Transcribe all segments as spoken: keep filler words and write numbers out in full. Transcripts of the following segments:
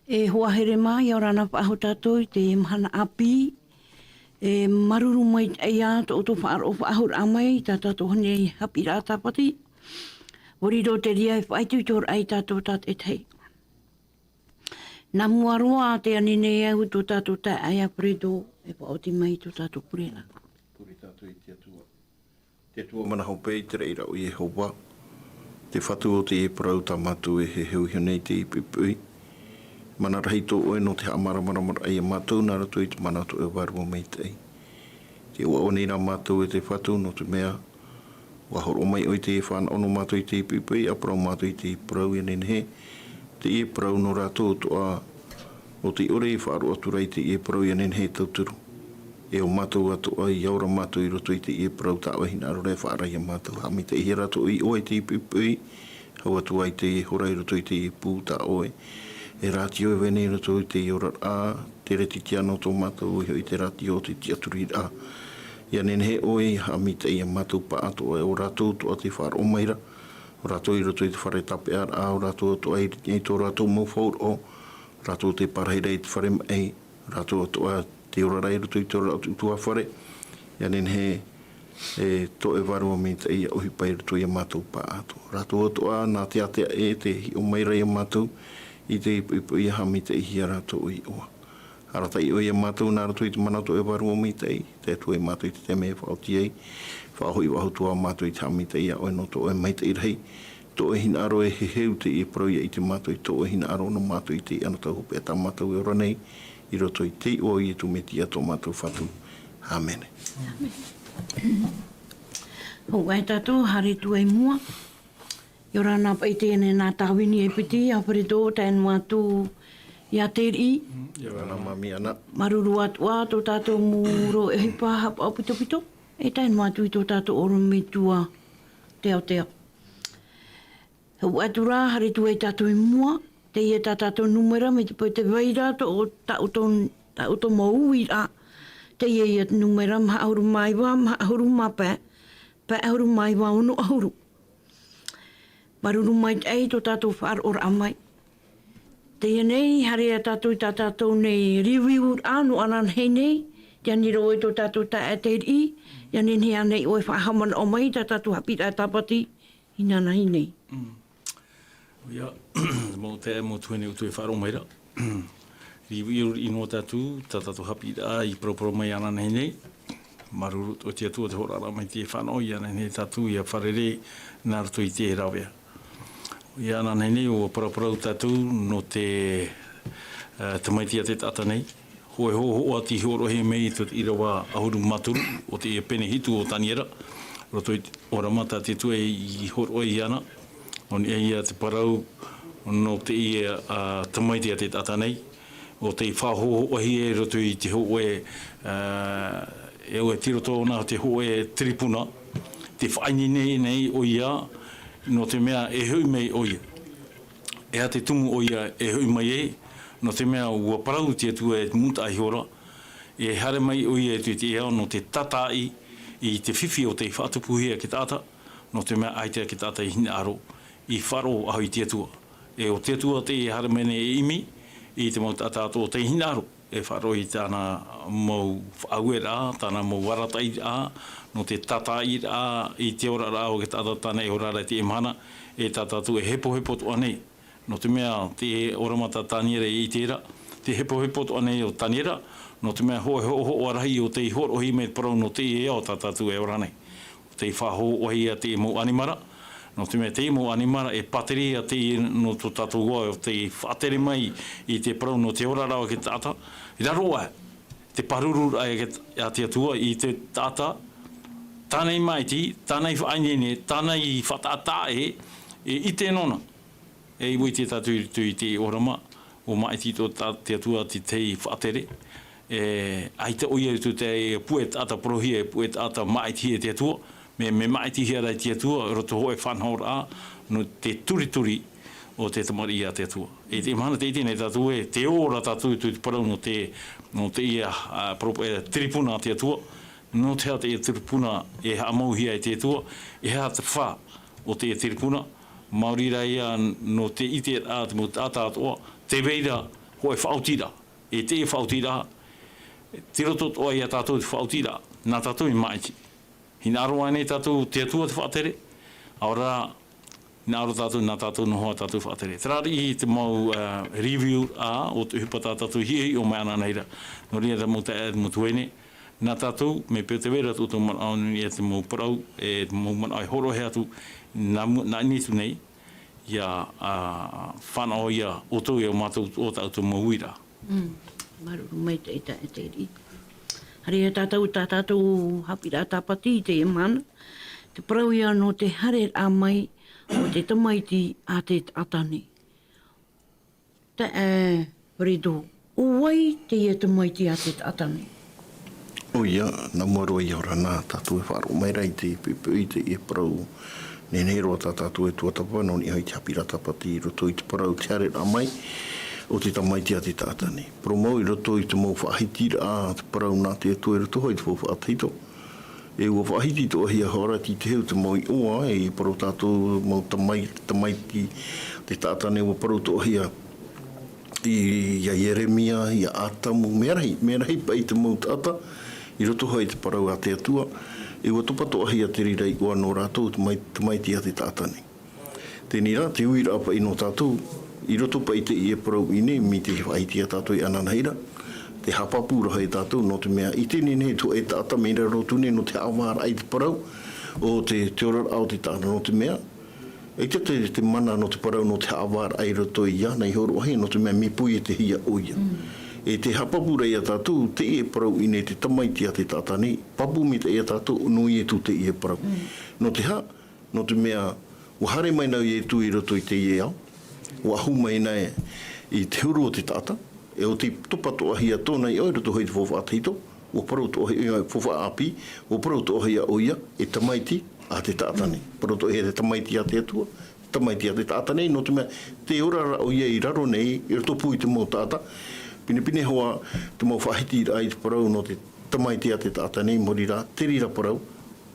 E hoa here mā, ʻia ora na faʻahou tātou i te mahana ʻāpī. E māuruuru maitaʻi ā tō ʻoutou faʻaroʻo faʻahou raʻa mai i tā tātou nei haʻapiʻiraʻa tāpati. ʻUa riro te reira e faʻaitoitoraʻa ia tātou tātaʻitahi. Nā mua roa, tē ani nei au tō tātou taeaʻe Alfredo e faʻaoti mai i tō tātou pure ra. Pure tātou i te Atua. Te Atua mana hope, i te reira ʻo Iehova, te Fatu o teie parau tā mātou e heheu iho nei i teie poʻipoʻi. Mana rahi tō ʻoe nō te haʻamāramaramaraʻa ia mātou nā roto i te mana o tō ʻoe Vārua Maitaʻi. Tē ʻoaʻoa nei rā mātou e te Fatu, nō te mea, ʻua hōroʻa mai ʻoe i teie fānaʻo nō mātou i teie poʻipoʻi, ʻa parau mātou i teie parau, ʻia nehenehe teie parau nō rātou atoʻa, nō te ʻore i faʻaroʻo atu ra i teie parau, ʻia nehenehe e tauturu. E ʻo mātou atoʻa, ʻia ora mātou i roto i teie parau tā ʻoe hinaʻaro ra e faʻaara ia mātou. Haʻamaitaʻihia rā tō ʻoe iʻoa i teie poʻipoʻi, hau atu ā i teie hora i roto i teie pū tā ʻoe. E rātio e vai nei i roto i teie oraraʻa, te rētitia nō tō mātou iho i te rātio o te tiʻaturiraʻa. ʻIa nehenehe ʻoe, haʻamaitaʻi ia mātou pāʻātoʻa, e ʻo rātou atoʻa tē faʻaroʻo mai ra, ʻo rātou i roto i te fare tāpeʻaraʻa, ʻo rātou atoʻa i, i tō rātou mau hōroʻa, ʻo rātou tē pārahi ra i te fare maʻi, ʻo rātou atoʻa tē ora ra i roto i tō rātou ʻutuāfare. ʻIa nehenehe e tō ʻoe Vārua Maitaʻi ʻia ʻohipa i roto ia mātou pāʻātoʻa. Rātou atoʻa nā te ātea ʻē tē hiʻo mai ra ia mātou i teie poʻipoʻi, ʻia haʻamaitaʻihia rā tō ʻoe iʻoa. Arataʻi ʻoe ia mātou nā roto i te mana o tō ʻoe Vārua Maitaʻi, te Atua ia mātou i te taime e faʻaoti ai. Faʻahoʻi faʻahou atu ā mātou i te haʻamaitaʻi iā ʻoe nō tō ʻoe maitaʻi rahi, tō ʻoe hinaʻaro e heheu i teie parau, ʻia ʻite mātou i tō ʻoe hinaʻaro nō mātou i teie anotau hopeʻa tā mātou e ora nei, i roto i te iʻoa o Iesu Mesia tō mātou Fatu. ʻĀmene. Hou ā tātou, haere atu i mua. ʻIa ora na paʻi teie nei nā Tāvini e piti, Alfredo, tae noa atu iā Teriʻi. ʻIa ora na Māmī Ana. Māuruuru atoʻa tō tātou mau ʻohipa haʻapaʻo pitopito, e tae noa atu i tō tātou ʻorometua Teoteo. Hou atu rā, haere atu ai tātou i mua, teie tā tātou nūmera, mai te peu tē vai ra tō, tā ʻoutou, tā ʻoutou mau uiraʻa, teie ia te nūmera, maha ʻahuru mā iva, maha ʻahuru mā pae, pae ʻahuru mā iva, ono ʻahuru. Māuruuru maitaʻi tō tātou faʻaroʻoraʻa mai. Teie nei, haere ā tātou i tā tātou nei review-raʻa nō ananahi nei, tē ani ra ʻoe tō tātou taeaʻe Teriʻi, ʻia nehenehe ānei ʻoe e faʻahaʻamanaʻo mai i tā tātou haʻapiʻiraʻa tāpati inanahi nei. Mm. ʻOia, mau taeaʻe, mau tuahine ʻoutou e faʻaroʻo mai ra. Review-riʻi noa tātou, tā tātou haʻapiʻiraʻa i paraparau mai ananahi nei. Māuruuru atoʻa te Atua tē hōroʻaraʻa mai i te fānaʻo, ʻia nehenehe tātou ʻia fārerei nā roto i te rāveʻa. ʻOia, ananahi nei, ʻua paraparau tātou nō te, eh, tamaiti a te taʻata nei. Hōʻē hōhoʻa tei hōroʻahia mai i te ʻīrava ʻahuru mā toru o te pene hitu o Taniera, roto i te ʻōrama tā te Atua i hōroʻa iāna. ʻO niʻa ia te parau nō teie, ā, tamaiti a te taʻata nei, ʻo tei faʻahōhoʻahia i roto i te hōʻē, ā, e ʻua tiro tōna te hōʻē tiripuna, tē faʻaineine nei ʻoia, nō te mea e hoʻi mai ʻoia. E aha te tumu ʻoia e hoʻi mai ai, nō te mea ʻua parau te Atua e te mūtaʻa iho ra, e haere mai ʻoia i te, te ao nō te tātaʻi i te fifi o tei faʻatupuhia e te taʻata, nō te mea ʻaita te taʻata i hinaʻaro, i faʻaroʻo faʻahou i te Atua. E ʻo te Atua tei haere mai nei e ʻimi i te mau taʻata atoʻa tei hinaʻaro, e faʻaroʻo i tāna mau faʻaueraʻa, tāna mau arataʻiraʻa, nō te tātaʻiraʻa i te oraraʻa o te taʻata tāna e ora ra i teie mahana, e tā tātou e hepohepo atoʻa nei. Nō te mea, te ʻōrama tā Taniera i ʻite ra, te hepohepo atoʻa nei o Taniera, nō te mea hōʻē hōhoʻa rahi ʻo tei hōroʻahia mai te parau nō teie ao tā tātou e ora nei. ʻO tei faʻahōhoʻahia te mau ʻanimara, nō te mea te mau ʻanimara e pātireia teie nō tō tātou ao, ʻo tei faʻatere mai i te parau nō te oraraʻa o te taʻata, i raro aʻe te pārururaʻa a te Atua i te taʻata, tāna i māʻiti, tāna i faʻaineine, tāna i faʻataʻa ē, e ʻite nōna. E ʻua ʻite tātou i roto i te ʻōrama, ʻua māʻiti tō tā-, te Atua te tahi faʻatere. E, ʻaita ʻoia i roto i te puʻe taʻata parauhia, e puʻe taʻata māʻitihia e te Atua, mea, mea māʻitihia ra e te Atua, roto hōʻē faʻanahoraʻa, nō te turituri o te tamariʻi a te Atua. E te mahana tē ʻite nei tātou ē, tē ora tātou i te parau nō te, nō teie, ā, parau, e, tiripuna a te Atua, nō te aha teie tiripuna e haʻamauhia e te Atua, e aha te fā o teie tiripuna, maori rā ia nō te ʻiteraʻa a te mau taʻata atoʻa, tē vai ra ʻoe faʻaotiraʻa. E te faʻaotiraʻa, te roto atoʻa ia tātou te faʻaotiraʻa, nā tātou e māʻiti. Hinaʻaro ānei tātou te Atua te faʻatere, ʻaore rā, hinaʻaro tātou nā tātou noa tātou faʻatere. Terā riʻi te mau, ā, review ā, o te ʻohipa tā tātou hiʻohiʻo mai ananahi ra. Nō reira te mau taeaʻe, te mau tuahine, nā tātou, mea peʻe te vera tō ʻoutou manaʻo nui, e te mau parau, e te mau manaʻo e hōroʻahia atu, nā mu-, nā ʻini atu nei, ʻia, ā, fānaʻo ia ʻoutou, ʻia mātou, ʻo tā ʻoutou mau uiraʻa. Mm. Māuruuru maitaʻi taeaʻe Teri. Haere ia tātou, tā tātou haʻapiʻiraʻa tāpati i teie mahana. Te parau ia nō te haereraʻa mai o te tamaiti a te taʻata nei. Taeaʻe Rito, ʻo vai teie tamaiti a te taʻata nei? ʻOia, nā mua roa ia ora na tātou e faʻaroʻo mai ra i te poʻipoʻi i teie parau. Nehenehe roa tā tātou e tuatāpapa nō niʻa i te haʻapiʻiraʻa tāpati i roto i te parau te haereraʻa mai o te tamaiti a te taʻata nei. Parau mau i roto i te mau faʻahitiraʻa, te parau nā te Atua i roto hoʻi i te faufaʻa tahito. E ʻua faʻahiti atoʻahia hoʻi ra i te hau te mau iʻoa, e parau tātou mau tamai-, tamaiti te taʻata nei, ʻua parau atoʻahia i, ia Ieremia, ia Atamu, mea rahi, mea rahi paʻi te mau taʻata, i roto hoʻi i te parau a te Atua, e ʻua topa atoʻahia te reira iʻoa nō rātou, te mai-, tamaiti a te taʻata nei. Teie rā, te uiraʻa paʻi nō tātou, i roto paʻi i teie parau i ʻō nei, mai te faʻahiti ia tātou i ananahi ra, te haʻapāpū ra hoʻi tātou, nō te mea, ʻite nei te hōʻē taʻata mea raro atu nei nō te haʻavāraʻa i te parau, o te, te oraraʻa o te taʻata, nō te mea, ʻaita te, te mana nō te parau nō te haʻavāraʻa i roto ia, nā ʻō roa hoʻi, nō te mea mea puietehia ʻoia. Mm. E te haʻapāpū ra ia tātou, teie parau i ʻō nei te tamaiti a te taʻata nei, pāpū maitaʻi ia tātou, nō Ietu teie parau. Mm. Nō te aha, nō te mea, ʻua haere mai na Ietu i roto i teie ao, ʻua ahu mai na i te huru o te taʻata, e ʻua topa atoʻahia tōna iʻoa i roto hoʻi i te faufaʻa tahito, ʻua parau atoʻahia, faufaʻa ʻāpī, ʻua parau atoʻahia ʻoia, e tamaiti a te taʻata nei. Parau atoʻahia te tamaiti a te Atua, tamaiti a te taʻata nei, nō te mea, te oraraʻa ʻoia i raro nei, i roto pū i te mau taʻata, pinepine hoʻi te mau faʻahitiraʻa i te parau nō te tamaiti a te taʻata nei, maori rā, te reira parau,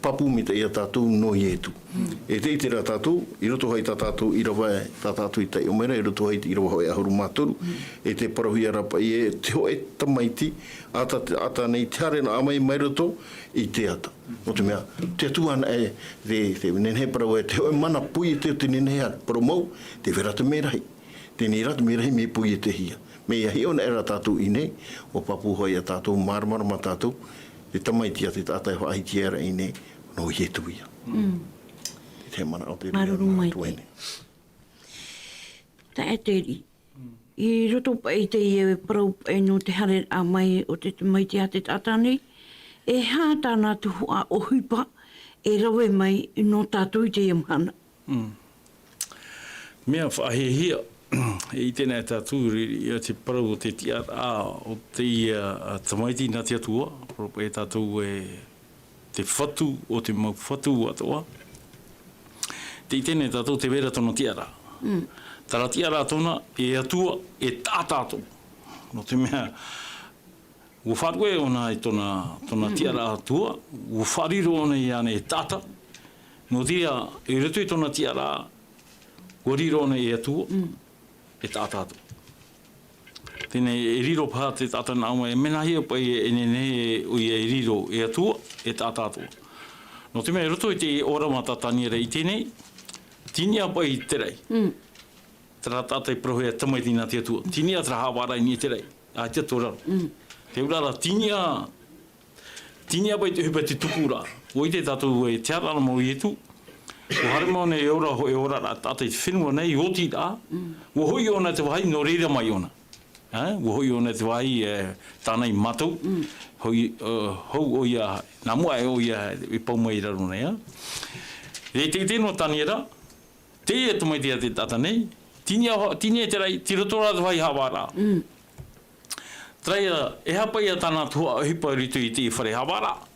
pāpū maitaʻi ia tātou nō Ietu. Mm. E te ʻite ra tātou, i roto hoʻi tā tātou ʻīrava, tā tātou i taiʻo mai ra, i roto hoʻi i te ʻīrava hoʻi ʻahuru mā toru, mm, e tē parauhia ra paʻi ē, te hōʻē tamaiti a te taʻata nei, te haereraʻa mai, mai roto i te ata. Nō te mea, te Atua anaʻe, te, te nehenehe parau ē, te hōʻē mana puiete o te nehenehe, parau mau, tē vai ra te mea rahi. Teie rā te mea rahi mea puietehia. Mea hiʻo anaʻe ra tātou i ʻō nei, ʻua pāpū hoʻi ia tātou, māramarama tātou, te tamaiti a te taʻata e faʻahiahia ra i ʻō nei, nō Ietu ia. Mm. Te manaʻo te reira. Māuruuru maitaʻi. Taeaʻe Teri, i roto paʻi i teie parau paʻi nō te haereraʻa mai o te tamaiti a te taʻata nei, e aha tāna tuhaʻa ʻohipa e rave mai nō tātou i teie mahana? Mm. Mea faʻahiahia, e ʻite nei tātou, i te parau o te tiʻaraʻa o te, ā, tamaiti nā te Atua, parau paʻi tātou e te fatu o te mau fatu atoʻa. Tē ʻite nei tātou tē vai ra tōna tiʻaraʻa. Mm. Terā tiʻaraʻa tōna, e Atua, e taʻata atoʻa. Nō te mea, ʻua faʻaruʻe ʻōna i tōna, tōna, mm, tiʻaraʻa Atua, ʻua faʻariro ʻōna iāna e taʻata. Nō te reira, i roto i tōna tiʻaraʻa, ʻua riro ʻōna e Atua, mm, e taʻata atoʻa. Teie nei, e riro paha te taʻata nā ʻō mai, e mea nāhea paʻi e nehenehe ʻoia e riro e Atua, e taʻata atoʻa. Nō te mea, i roto i te ʻōrama tā Taniera i ʻite nei, tiniʻa paʻi te raʻi. Mm. Terā taʻata i parauhia e tamaiti nā te Atua. Tiniʻa terā haʻavāraʻa i niʻa i te raʻi. ʻAita tō raro. Mm. Te ʻōraraʻa, tiniʻa, tiniʻa paʻi te ʻohipa te tupu ra. ʻUa ʻite tātou ē, te haereraʻa mai o Ietu. ʻUa haere mai ʻōna e ora, e ora ra, taʻata i te fenua nei, ʻoti ra. Mm. ʻUa hoʻi ʻōna i te vāhi, nō reira mai ʻōna. Ā, ʻua hoʻi ʻōna i te vāhi, e, tāna i mātau. Mm. Hoʻi, ā, hou ʻoia, nā mua aʻe ʻoia i pau mai i raro nei, ā. E te, te nō Taniera, teie tamaiti a te taʻata nei, tiniʻa, tiniʻa te raʻi, tei roto ra te vāhi haʻavāraʻa. Mm. Terā ia, e aha paʻi ia tāna tuhaʻa ʻohipa i roto i te fare haʻavāraʻa.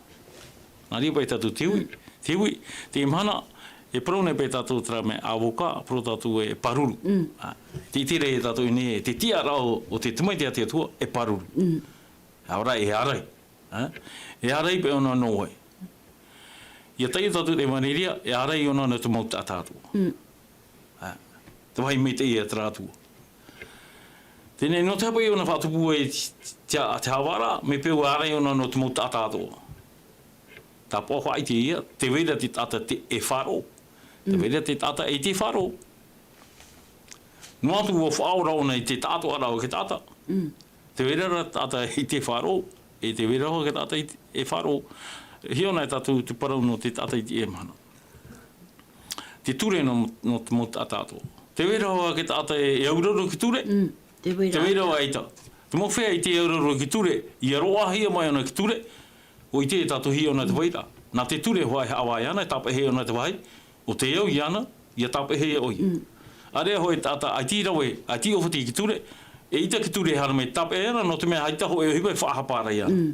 Nā reira paʻi tātou te ui, te ui, teie mahana, e parau nei paʻi tātou terā mea ʻāvaka, parau tātou e pāruru. Mm. Ā, tē ʻite ra tātou i ʻō nei, te tiʻaraʻa o, o te tamaiti a te Atua, e pāruru. Mm. ʻAore rā, e ārai. Ā? E ārai paʻi ʻōna nō vai? ʻIa taiʻo tātou i te ʻevaneria, e ārai ʻōna nō te mau taʻata atoʻa. Mm. Ā, te vāhi maitaʻi a terā Atua. Teie nei, nō te haʻapaʻo i ʻōna faʻatupu e te, te, te haʻavāraʻa, mea peu ʻaore ʻōna nō te mau taʻata atoʻa. Tāpaʻo faʻaʻite ia, tē vai ra te taʻata te, e faʻaroʻo. Tē vai ra te taʻata ʻaita e faʻaroʻo. Noa atu ʻua faʻaora ʻōna i te taʻatoʻaraʻa o te taʻata. Tē vai ra te taʻata ʻaita e faʻaroʻo, e tē vai ra hoʻi te taʻata ʻaita e faʻaroʻo. Hiʻo na e tātou te parau nō te taʻata i teie mahana. Te ture nō, nō te mau taʻata atoʻa. Tē vai ra hoʻi te taʻata e, e auraro i te ture. Tē vai ra ʻaita. Te mau feiā ʻaita e auraro i te ture, ʻia roaʻahia mai ʻōna i te ture, ʻua ʻite tātou e hiʻo na te vairaʻa. Nā te ture hoʻi e haʻavā iāna, e tāpeʻahia ʻōna i te vāhi, ʻo tē au iāna, ʻia tāpeʻahia ʻoia. ʻĀreʻa hoʻi te taʻata ʻaita i rave, ʻaita i ʻōfati i te ture, eʻita te ture e haere mai e tāpeʻa iāna, nō te mea ʻaita hōʻē ʻohipa e faʻahapa ra iāna.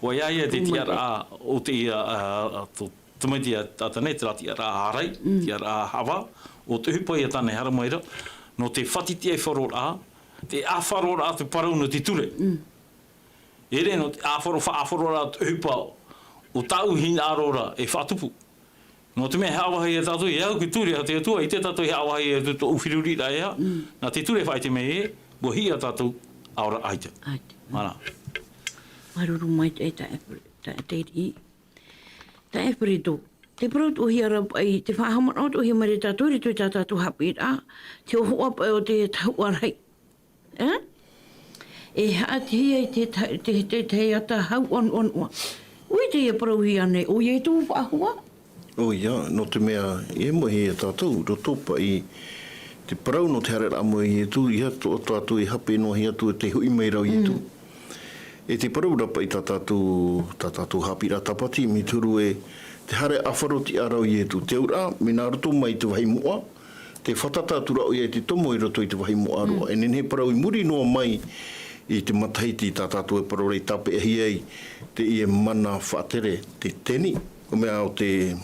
Hoʻi, ʻoia te tiʻaraʻa o teie, ā, ā, tō, tō mai te taʻata nei, terā tiʻaraʻa ārai, tiʻaraʻa haʻavā, ʻo te ʻohipa ïa tāna e haere mai ra, nō te faʻatitiʻaifaroraʻa, te ʻāfaroraʻa te parau nō te ture. E ʻere nō te ʻāfaro, faʻaʻāfaroraʻa te ʻohipa o tāʻu hinaʻaro ra e faʻatupu. Nō te mea e haʻavāhia tātou, e au i te ture a te Atua, ʻaita tātou e haʻavāhia atu tōʻu feruriraʻa e aha. Nā te ture e faʻaʻite mai ē, ʻua hiʻo tātou, ʻaore rā ʻaita. ʻAita. Māuruuru maitaʻi, taeaʻe, taeaʻe Teriʻi. Taeaʻe Pereto, te parau atoʻahia ra paʻi, te faʻahaʻamanaʻo atoʻahia mai ra ia tātou i roto i tā tātou haʻapiʻiraʻa, te hōhoʻa paʻi o te tahuʻa rahi. E? E haʻatihia i te ta-, te, te, te ata hau ʻanoʻanoʻa. ʻUa ʻite ïa parauhia nei, ʻo Ietu faʻahou. ʻOia, nō te mea, e moʻe ia tātou, roto paʻi, te parau nō te haereraʻa mai o Ietu, ʻeiaha tō tātou e hape noa hia atu te hoʻi mai ra o Ietu. E te parau ra paʻi tā tātou, tā tātou haʻapiʻiraʻa tāpati, mai te huru e, te haere ʻāfaro tiʻa ra o Ietu. Te auraʻa, mea nā roto mai te vāhi moʻa, tē fātata atu ra ʻoia i te tomo i roto i te vāhi moʻa roa. E nehenehe e parau i muri noa mai i te matahiti tā tātou e parau ra i tāpeʻahia ai teie mana faʻatere, te teni, ʻo mea o te,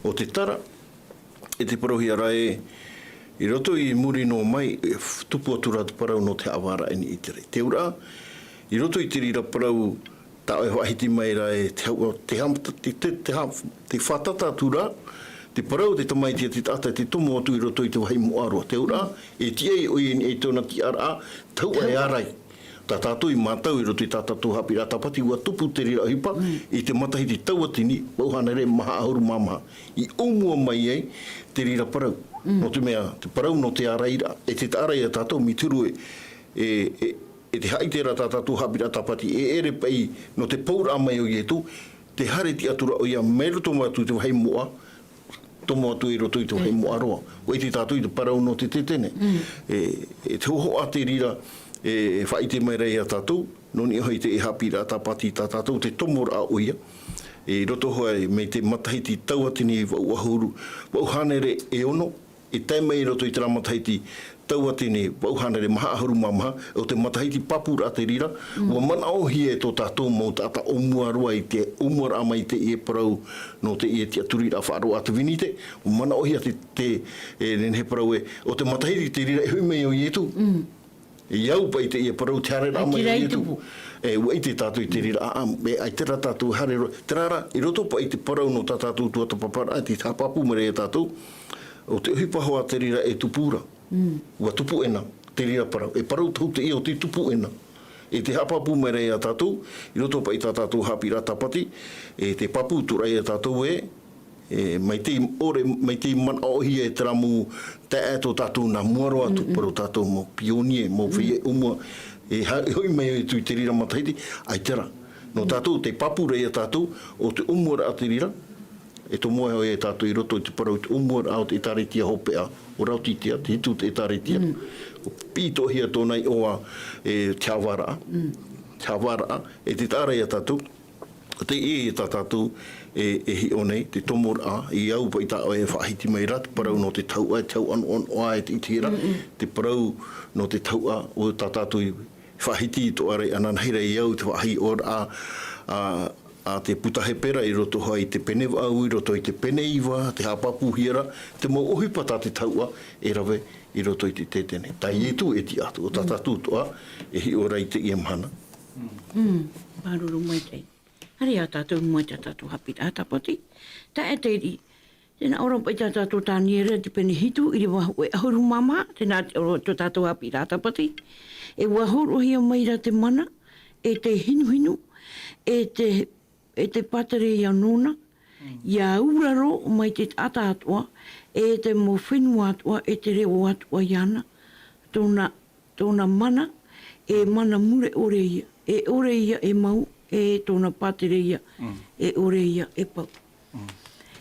o te tara, e te parauhia ra ē, i roto i muri noa mai, e f-, tupu atu ra te parau nō te haʻavāraʻa i niʻa i te raʻi. Te auraʻa, i roto i te reira parau, tā ʻoe e faʻahiti mai ra e te hau-, te ham-, te, te, te ham-, te fātata atu ra, te parau te tamaiti a te taʻata te tomo atu i roto i te vāhi moʻa roa. Te auraʻa, e tiʻa ai ʻoia i niʻa i tōna tiʻaraʻa, tahuʻa e ārai. Tā tātou i mātau i roto i tā tātou haʻapiʻiraʻa tāpati, ʻua tupu te reira ʻohipa, i te matahiti tauatini, vaʻu hānere maha ʻahuru mā maha. I ʻōmua mai ai te reira parau. Nō te mea, te parau nō te ārairaʻa, e te taʻa ra ia tātou, mai te huru e, e, e, e te haʻaʻite ra tā tātou haʻapiʻiraʻa tāpati, e ʻere paʻi, nō te pouraʻa mai o Ietu, te haere tiʻa atu ra ʻoia, mai roto mai atu i te vāhi moʻa, tomo atu i roto i te vāhi moʻa roa. ʻUa ʻite tātou i te parau nō te tetene. E, e te hōhoʻa te reira, e, e faʻaʻite mai ra ia tātou, nō niʻa hoʻi i te haʻapiʻiraʻa tāpati tā tātou te tomoraʻa ʻoia. I roto hoʻi mai te matahiti tauatini vaʻu ʻahuru, vaʻu hānere e ono, e tae mai i roto i terā matahiti tauatini vaʻu hānere maha ʻahuru mā maha, ʻo te matahiti pāpūraʻa te reira, ʻua manaʻohia e tō tātou mau taʻata ʻōmua roa i te ʻōmuaraʻa mai i teie parau nō teie tiʻaturiraʻa faʻaroʻo a te Vīnite, ʻua manaʻohia te, te, e nehenehe e parau ē, ʻo te matahiti te reira e hoʻi mai o Ietu. E au paʻi teie parau te haereraʻa mai o Ietu. E, ʻua ʻite tātou i te reira, ā, ā, e, ʻaita rā tātou e haere roa. Terā rā, i roto paʻi i te parau nō tā tātou tuatāpaparaʻa, tē haʻapāpū mai ra ia tātou, ʻo te ʻohipa hoʻi te reira e tupu ra. ʻUa tupu ʻena, te reira parau. E parau tauteʻia ʻo tē tupu ʻena. E tē haʻapāpū mai ra ia tātou, i roto paʻi i tā tātou haʻapiʻiraʻa tāpati, e tē pāpū atu ra ia tātou ē, e, mai te ʻore, mai te manaʻohia e terā mau taeaʻe tō tātou nā mua roa atu, parau tātou mau pionie, mau feiā ʻōmua, e ha-, e hoʻi mai atu i te reira matahiti, ʻaita rā. Nō tātou, tē pāpū ra ia tātou, ʻo te ʻōmuaraʻa te reira, e tomo ai hoʻi ia tātou i roto i te parau i te ʻōmuaraʻa o te ʻĒtārētia hopeʻa, ʻo Raotitia, te hitu o te ʻĒtārētia, ʻua piʻi atoʻahia tōna iʻoa, e, te haʻavāraʻa, te haʻavāraʻa, e te taʻa ra ia tātou, teie tā tātou e, e hiʻo nei, te tomoraʻa, i au paʻi tā ʻoe e faʻahiti mai ra, te parau nō te tahuʻa, e te hau ʻanoʻanoʻa, e te ʻitehia ra, te parau nō te tahuʻa, ʻo tā tātou i faʻahiti i tō ʻoe ra ananahi ra i au, te faʻahiʻoraʻa, a, a te puta Hepera i roto hoʻi i te pene vaʻu, i roto i te pene iva, tē haʻapāpūhia ra, te mau ʻohipa tā te tahuʻa e rave i roto i te tetene. Tā Ietu e tiʻa atu, ʻo tā tātou atoʻa e hiʻo ra i teie mahana. Māuruuru maitaʻi. Haere ā tātou i mua i tā tātou haʻapiʻiraʻa tāpati. Taeaʻe Teriʻi, Tēnā ʻō ra paʻi tā tātou Taniera te pene hitu, ʻīrava hōʻē ʻahuru mā maha, tēnā te ʻō ra tō tātou ʻāpī Rātapati. E ʻua hōroʻahia mai ra te mana, e te hinuhinu, e te, e te pātereia nōna, ʻia auraro mai te taʻata atoʻa, e te mau fenua atoʻa, e te reo atoʻa iāna, tōna tōna mana, e mana mure ʻore ia, e ʻore ia e mau, e tōna pātereia, e ʻore ia e pau.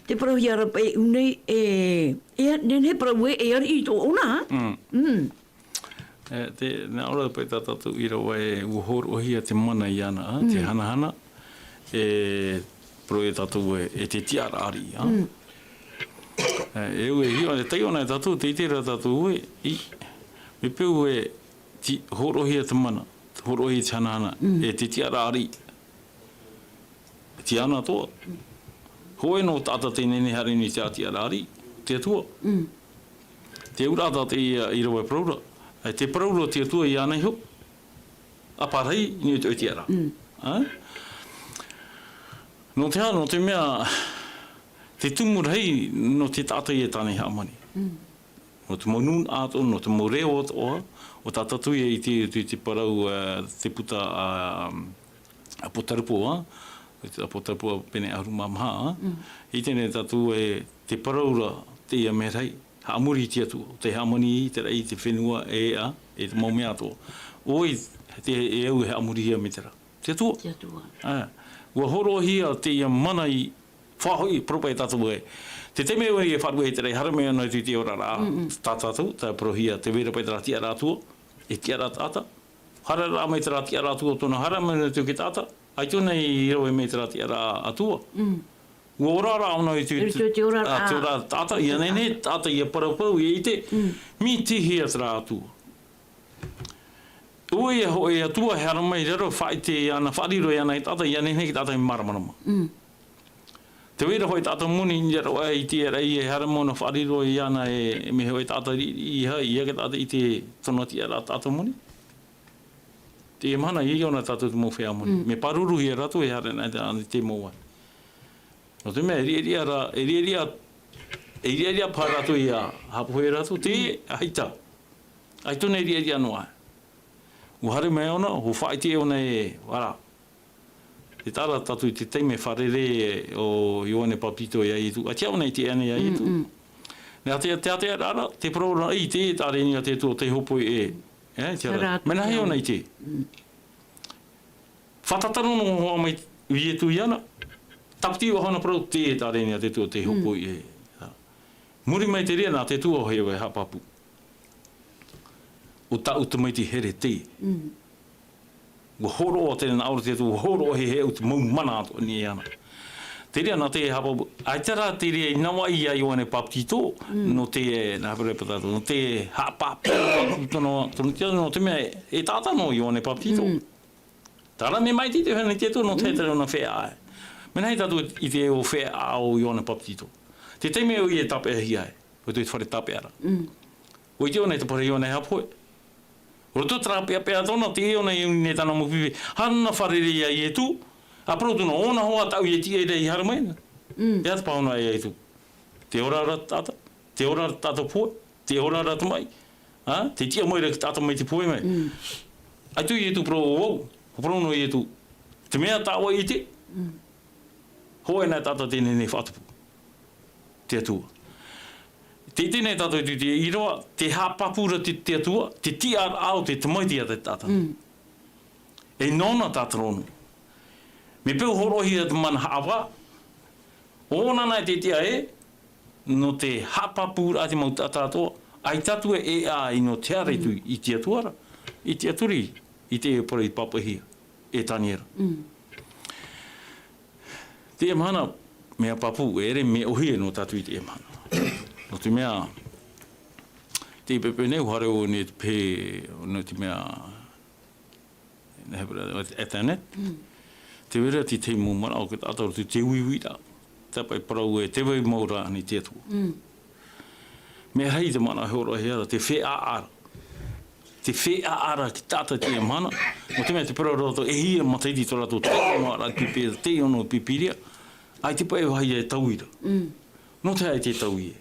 Te parauhia ra paʻi ʻū nei, e, e, nehenehe parau ē, e ariʻi tō ʻōna, ā? Mm. E, te, nā ʻō ra paʻi tā tātou ʻīrava ē, ʻua hōroʻahia te mana iāna, ā, te hanahana, e, parau ia tātou ē, e te tiʻaraʻa ariʻi, ā? Mm. E, e au e hiʻo, e taiʻo ana e tātou, tē ʻite ra tātou ē, i, mea peu ē, tē hōroʻahia te mana, hōroʻahia te hanahana, e te tiʻaraʻa ariʻi. Tiʻa atoʻa. Hōʻē noa taʻata tē nehenehe e haere i niʻa i te tiʻaraʻa ariʻi, te Atua. Te auraʻa tā teie ʻīrava e parau ra. E tē parau ra te Atua iāna iho. ʻA pārahi, i niʻa i tō tiʻaraʻa. Ā? Nō te aha, nō te mea, te tumu rahi, nō te taʻata ïa tāna i hāmani. Nō te mau nūnaʻa atoʻa, nō te mau reo atoʻa, ʻo tā tātou ïa i te, te, te parau, ā, te puta, ā, ʻApotarupo, ā, te ʻApotarupo pene ʻahuru mā maha, ā. I teie nei tātou e, tē parau ra teie mea rahi, haʻamori i te Atua, tē hāmani i te raʻi, te fenua, e, ā, e te mau mea atoʻa. ʻOia, te, e au e haʻamorihia mai terā. Te Atua. Te Atua. Ā, ʻua hōroʻahia teie mana i faʻahoʻi, parau paʻi tātou ē. Te taime ʻoia e faʻaruʻe i te raʻi, haere mai ʻōna i te oraraʻa. Tā tātou, tā parauhia, tē vai ra paʻi terā tiʻaraʻa Atua, e tiʻaraʻa taʻata. Haere rā mai terā tiʻaraʻa Atua tōna, haere mai ʻōna i te taʻata. ʻAita ʻōna i rave mai terā tiʻaraʻa Atua. ʻUa ora rā ʻōna i te, i te, te oraraʻa. Ā, te oraraʻa taʻata, ʻia nehenehe taʻata ʻia paraparau, ʻia ʻite, mai te hea terā Atua. ʻOia hoʻi Atua, e haere mai i raro, faʻaʻite iāna, faʻariro iāna e taʻata, ʻia nehenehe e taʻata e māramarama. Tē vai ra hoʻi taʻata moni, i raro aʻe i te raʻi, e haere mai ʻōna faʻariro iāna e, mea hoʻi taʻata riʻiriʻi, ʻeiaha, ʻeiaha te taʻata i ʻite tōna tiʻaraʻa taʻata moni. Teie mahana, ʻia ʻōna tātou te mau feiā moni. Mea pāruruhia rātou, e haere ana i te, i te mau ʻae. Nō te mea, e riʻariʻa ra, e riʻariʻa, e riʻariʻa paha rātou ʻia haʻapohe rātou, te, ʻaita. ʻAita ʻōna e riʻariʻa noa. ʻUa haere mai ʻōna, ʻua faʻaʻite ʻōna e, ʻara. Tē taʻa ra tātou i te taime fārerei ʻo Ioane Papetito iā Ietu. ʻAita ʻōna i ʻite ana iā Ietu. Nā te, te, te, ra, ra, tē parau ra, ʻei, teie e tāreni a te Atua, tē hōpoi ē. E, te ara. Mea nāhea ʻōna i ʻite? Fātata noa noa mai Ietu iāna. Tāpiti ʻua haʻamana parau, teie e tāreni a te Atua, tē hōpoi ē. Muri mai te reira, nā te Atua hoʻi e haʻapāpū. ʻO tāʻu tamaiti here teie. ʻUa hōroʻa terā nā ʻō ra te Atua, ʻua hōroʻa e hiʻo te mau mana atoʻa nei iāna. Te reira nā te haʻapāpū, ʻaita rā te reira i navaʻi iā Ioane Papetito, nō te, nā parau paʻi tātou, nō te haʻapāpū, tōna, tōna, nō te mea, e taʻata noa Ioane Papetito. Terā mea maitaʻi te hōʻē nei te Atua, nō te, terā ʻōna feiā ʻae. Mea nāhea tātou i te ʻō feiā ʻae o Ioane Papetito? Te taime ʻoia e tāpeʻahia ai, ʻo te fare tāpeʻa ra. ʻUa ʻite ʻōna i te parau Ioane e haʻapohe. Roto terā peʻapeʻa tōna, tē ʻite ʻōna i ʻō nei tāna mau pipi. Haere ʻōna fārerei iā Ietu, ʻa parau atu ʻōna, ʻōna hoʻi tāʻu e tiʻa ra i haere mai. E aha te pāhono a Ietu? Tē ora ra te taʻata, tē ora ra te taʻata pohe, tē ora ra te maʻi. Ā, tē tiʻa mai ra te taʻata mai te pohe mai. ʻAita Ietu parau ʻo vau, ʻua parau noa Ietu. Te mea tāʻu e ʻite. Hōʻē nā taʻata tē nehenehe e faʻatupu. Te Atua. Tē ʻite nei tātou i te, te ʻīrava, tē haʻapāpū ra te, te Atua, te tiʻaraʻa o te tamaiti a te taʻata. E nōna tātaro noa. Mea peu hōroʻahia te mana haʻavā. ʻO ʻōna nā te tiʻa ē, nō te haʻapāpūraʻa te mau taʻata atoʻa, ʻaita atu e ʻē ā i nō te haere atu i te Atua ra, i te Atua ra, i te parau i pāpaʻihia e Taniera. Teie mahana, mea pāpū, e ʻere mea ʻōhie nō tātou i teie mahana. Nō te mea, te pepe nei, ʻua haere ʻō nei te pē, nō te mea, nā Hebrew, Ethernet. Tē vai ra te tahi mau manaʻo, ʻo te taʻata roto i te uiuiraʻa. Tāpaʻi parau ē, tē vai mau ra ānei te Atua. Mea rahi te manaʻo e hōroʻahia ra, te feiā ra. Te feiā ra te taʻata i teie mahana. Nō te mea tē parau ra tātou, e hia matahiti tō rātou taiʻo noa ra te pē, taiʻo noa Pīpīria. ʻAita paʻi e vāhi e taui ra. Nō te aha te taui ē?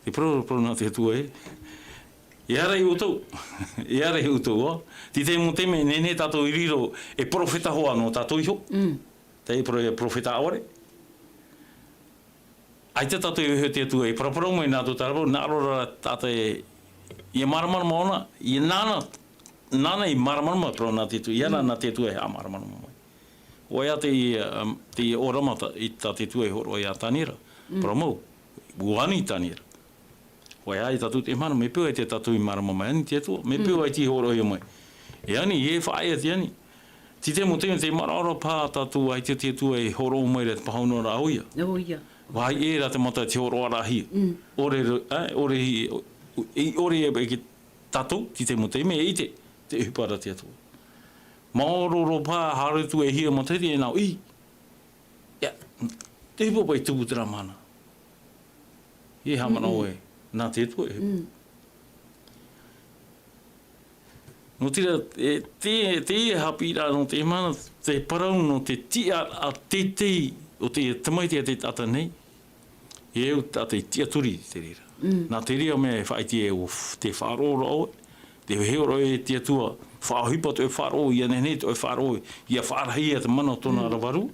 Te parau, parau nā te Atua ē. E ara i ʻoutou. E ara i ʻoutou, ā. Tei te mau taime, nehenehe tātou i riro, e perofeta hoa nō tātou iho. Mm. Te parau e perofeta ʻāore. ʻAita tātou e hiʻo te Atua, e paraparau mai nā tō tātou, nā ʻō ra tātou e, ʻia māramarama ʻōna, ʻia nāna, nāna i māramarama, parau nā te Atua, ʻia nā, nā te Atua e haʻamāramarama mai. ʻOia te, um, te ʻōrama tā, i tā te Atua e hōroʻa ia Taniera. Mm. Parau mau, ʻua ani Taniera. ʻOia, e tātou te mahana, mea peu ʻaita tātou i mārama mai, ani te Atua, mea peu ʻaita i hōroʻahia mai. E ani, e faʻaea te ani. Tei te mau taime, tē manaʻo ra paha tātou ʻaita te Atua e hōroʻa mai ra te pāhono ra ʻoia. ʻOia. Vāhi ʻē rā te mata te hōroʻa ra hia. Mm. ʻOre, ē, ʻore i, i, ʻore e, e ki tātou, tei te mau taime, e ʻite, te ʻohipa ra te Atua. Māoro roa paha, haere atu e hia matahiti e nā ʻō, ʻī. Ia, te ʻohipa paʻi tupu terā mahana. E haʻamanaʻo ē, nā te Atua e ʻohipa. Mm. Nō te reira, e, te, te haʻapiʻiraʻa nō te mahana, te parau nō te tiʻaraʻa teitei o te tamaiti a te taʻata nei. E au taʻata i tiʻaturi i te reira. Mm. Nā te reira mea e faʻaʻite e au, tē faʻaroʻo ra ʻoe, tē hiʻo ra ʻoe i te Atua, faʻaʻohipa tō ʻoe faʻaroʻo, ʻia nehenehe tō ʻoe faʻaroʻo, ʻia faʻarahia te mana o tōna ra vārua.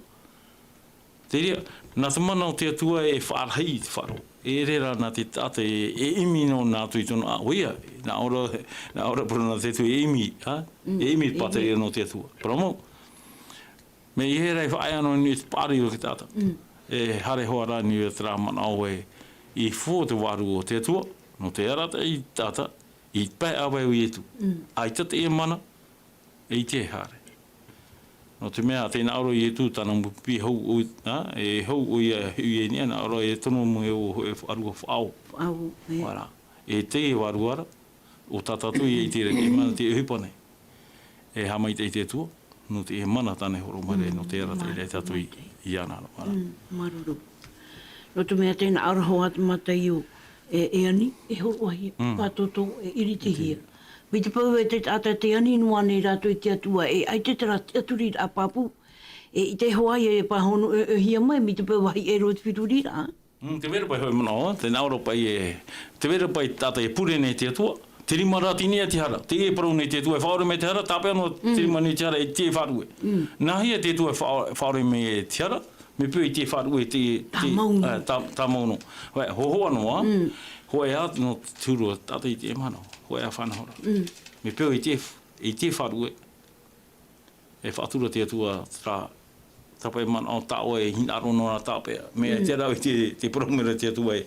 Te reira, nā te mana o te Atua e faʻarahi i te faʻaroʻo. E ʻere rā nā te taʻata e, e ʻimi noa nā ʻoutou i tōna, ā, ʻoia, nā ʻō ra, nā ʻō ra parau nā te Atua e ʻimi, ha? Mm, e ʻimi te pātireia nō te Atua. Parau mau. Mea ʻī hē rā e faʻaea noa i niʻa i te paʻari o te taʻata. Mm. E haere hoʻi rā i niʻa i terā manaʻo ē, i fō te vārua o te Atua, nō te arataʻi i te taʻata, i pae ʻāvae o Ietu. Mm. ʻAita teie mana, e ʻite e haere. Nō te mea, tē nā ʻō ra Ietu tāna mau pipi e hou ʻoia, ā, e hou ʻoia, e hiʻo i niʻa, nā ʻō ra e tono mau e ʻo, e faʻaroʻo faʻaʻō. Faʻaʻō, ē. Voilà. E teie vārua ra, ʻo tā tātou ia i te reira, e mana te ʻohipa nei. E haʻamaitaʻi te Atua, nō te mana tāna e hōroʻa mai ra, nō te arataʻi ra tātou i, i ana ra, voilà. Mm, māuruuru. Nō te mea tē nā ʻō ra hoʻi te Mataio, e, e ani, e hōroʻahia, mm, pātōtō, e iritihia. Mai te peu e te taʻata tē ani noa nei rātou i te Atua, e ʻaita terā tiʻaturiraʻa pāpū, e ʻite hoʻi e pāhonohia mai, mai te peu vāhi ʻē roa te feruriraʻa. Mm, tē vai ra paʻi hoʻi manaʻo, tē nā ʻō ra paʻi e, tē vai ra paʻi taʻata e pure nei te Atua, te rima rātini e te hara, teie e parau nei te Atua, e faʻaʻore mai te hara, tāpeʻa noa te rima nei te hara, e te faʻaruʻe. Mm. Nāhea te Atua e faʻa-, faʻaʻore mai e te hara, mea peu ʻaita e faʻaruʻe te, te, tāmau noa. Ā, tā, tāmau noa. Hōʻē, hōhoʻa noa, mm, hōʻē ā, nō te huru o taʻata i teie mahana, hōʻē ā faʻanahoraʻa. Mm. Mea peu ʻaita, ʻaita e faʻaruʻe. E faʻatura te Atua, terā, tāpaʻo manaʻo tā ʻoe e hinaʻaro noa tāpeʻa. Mea, mm, terā ʻoe te, te parau mai ra te Atua ē,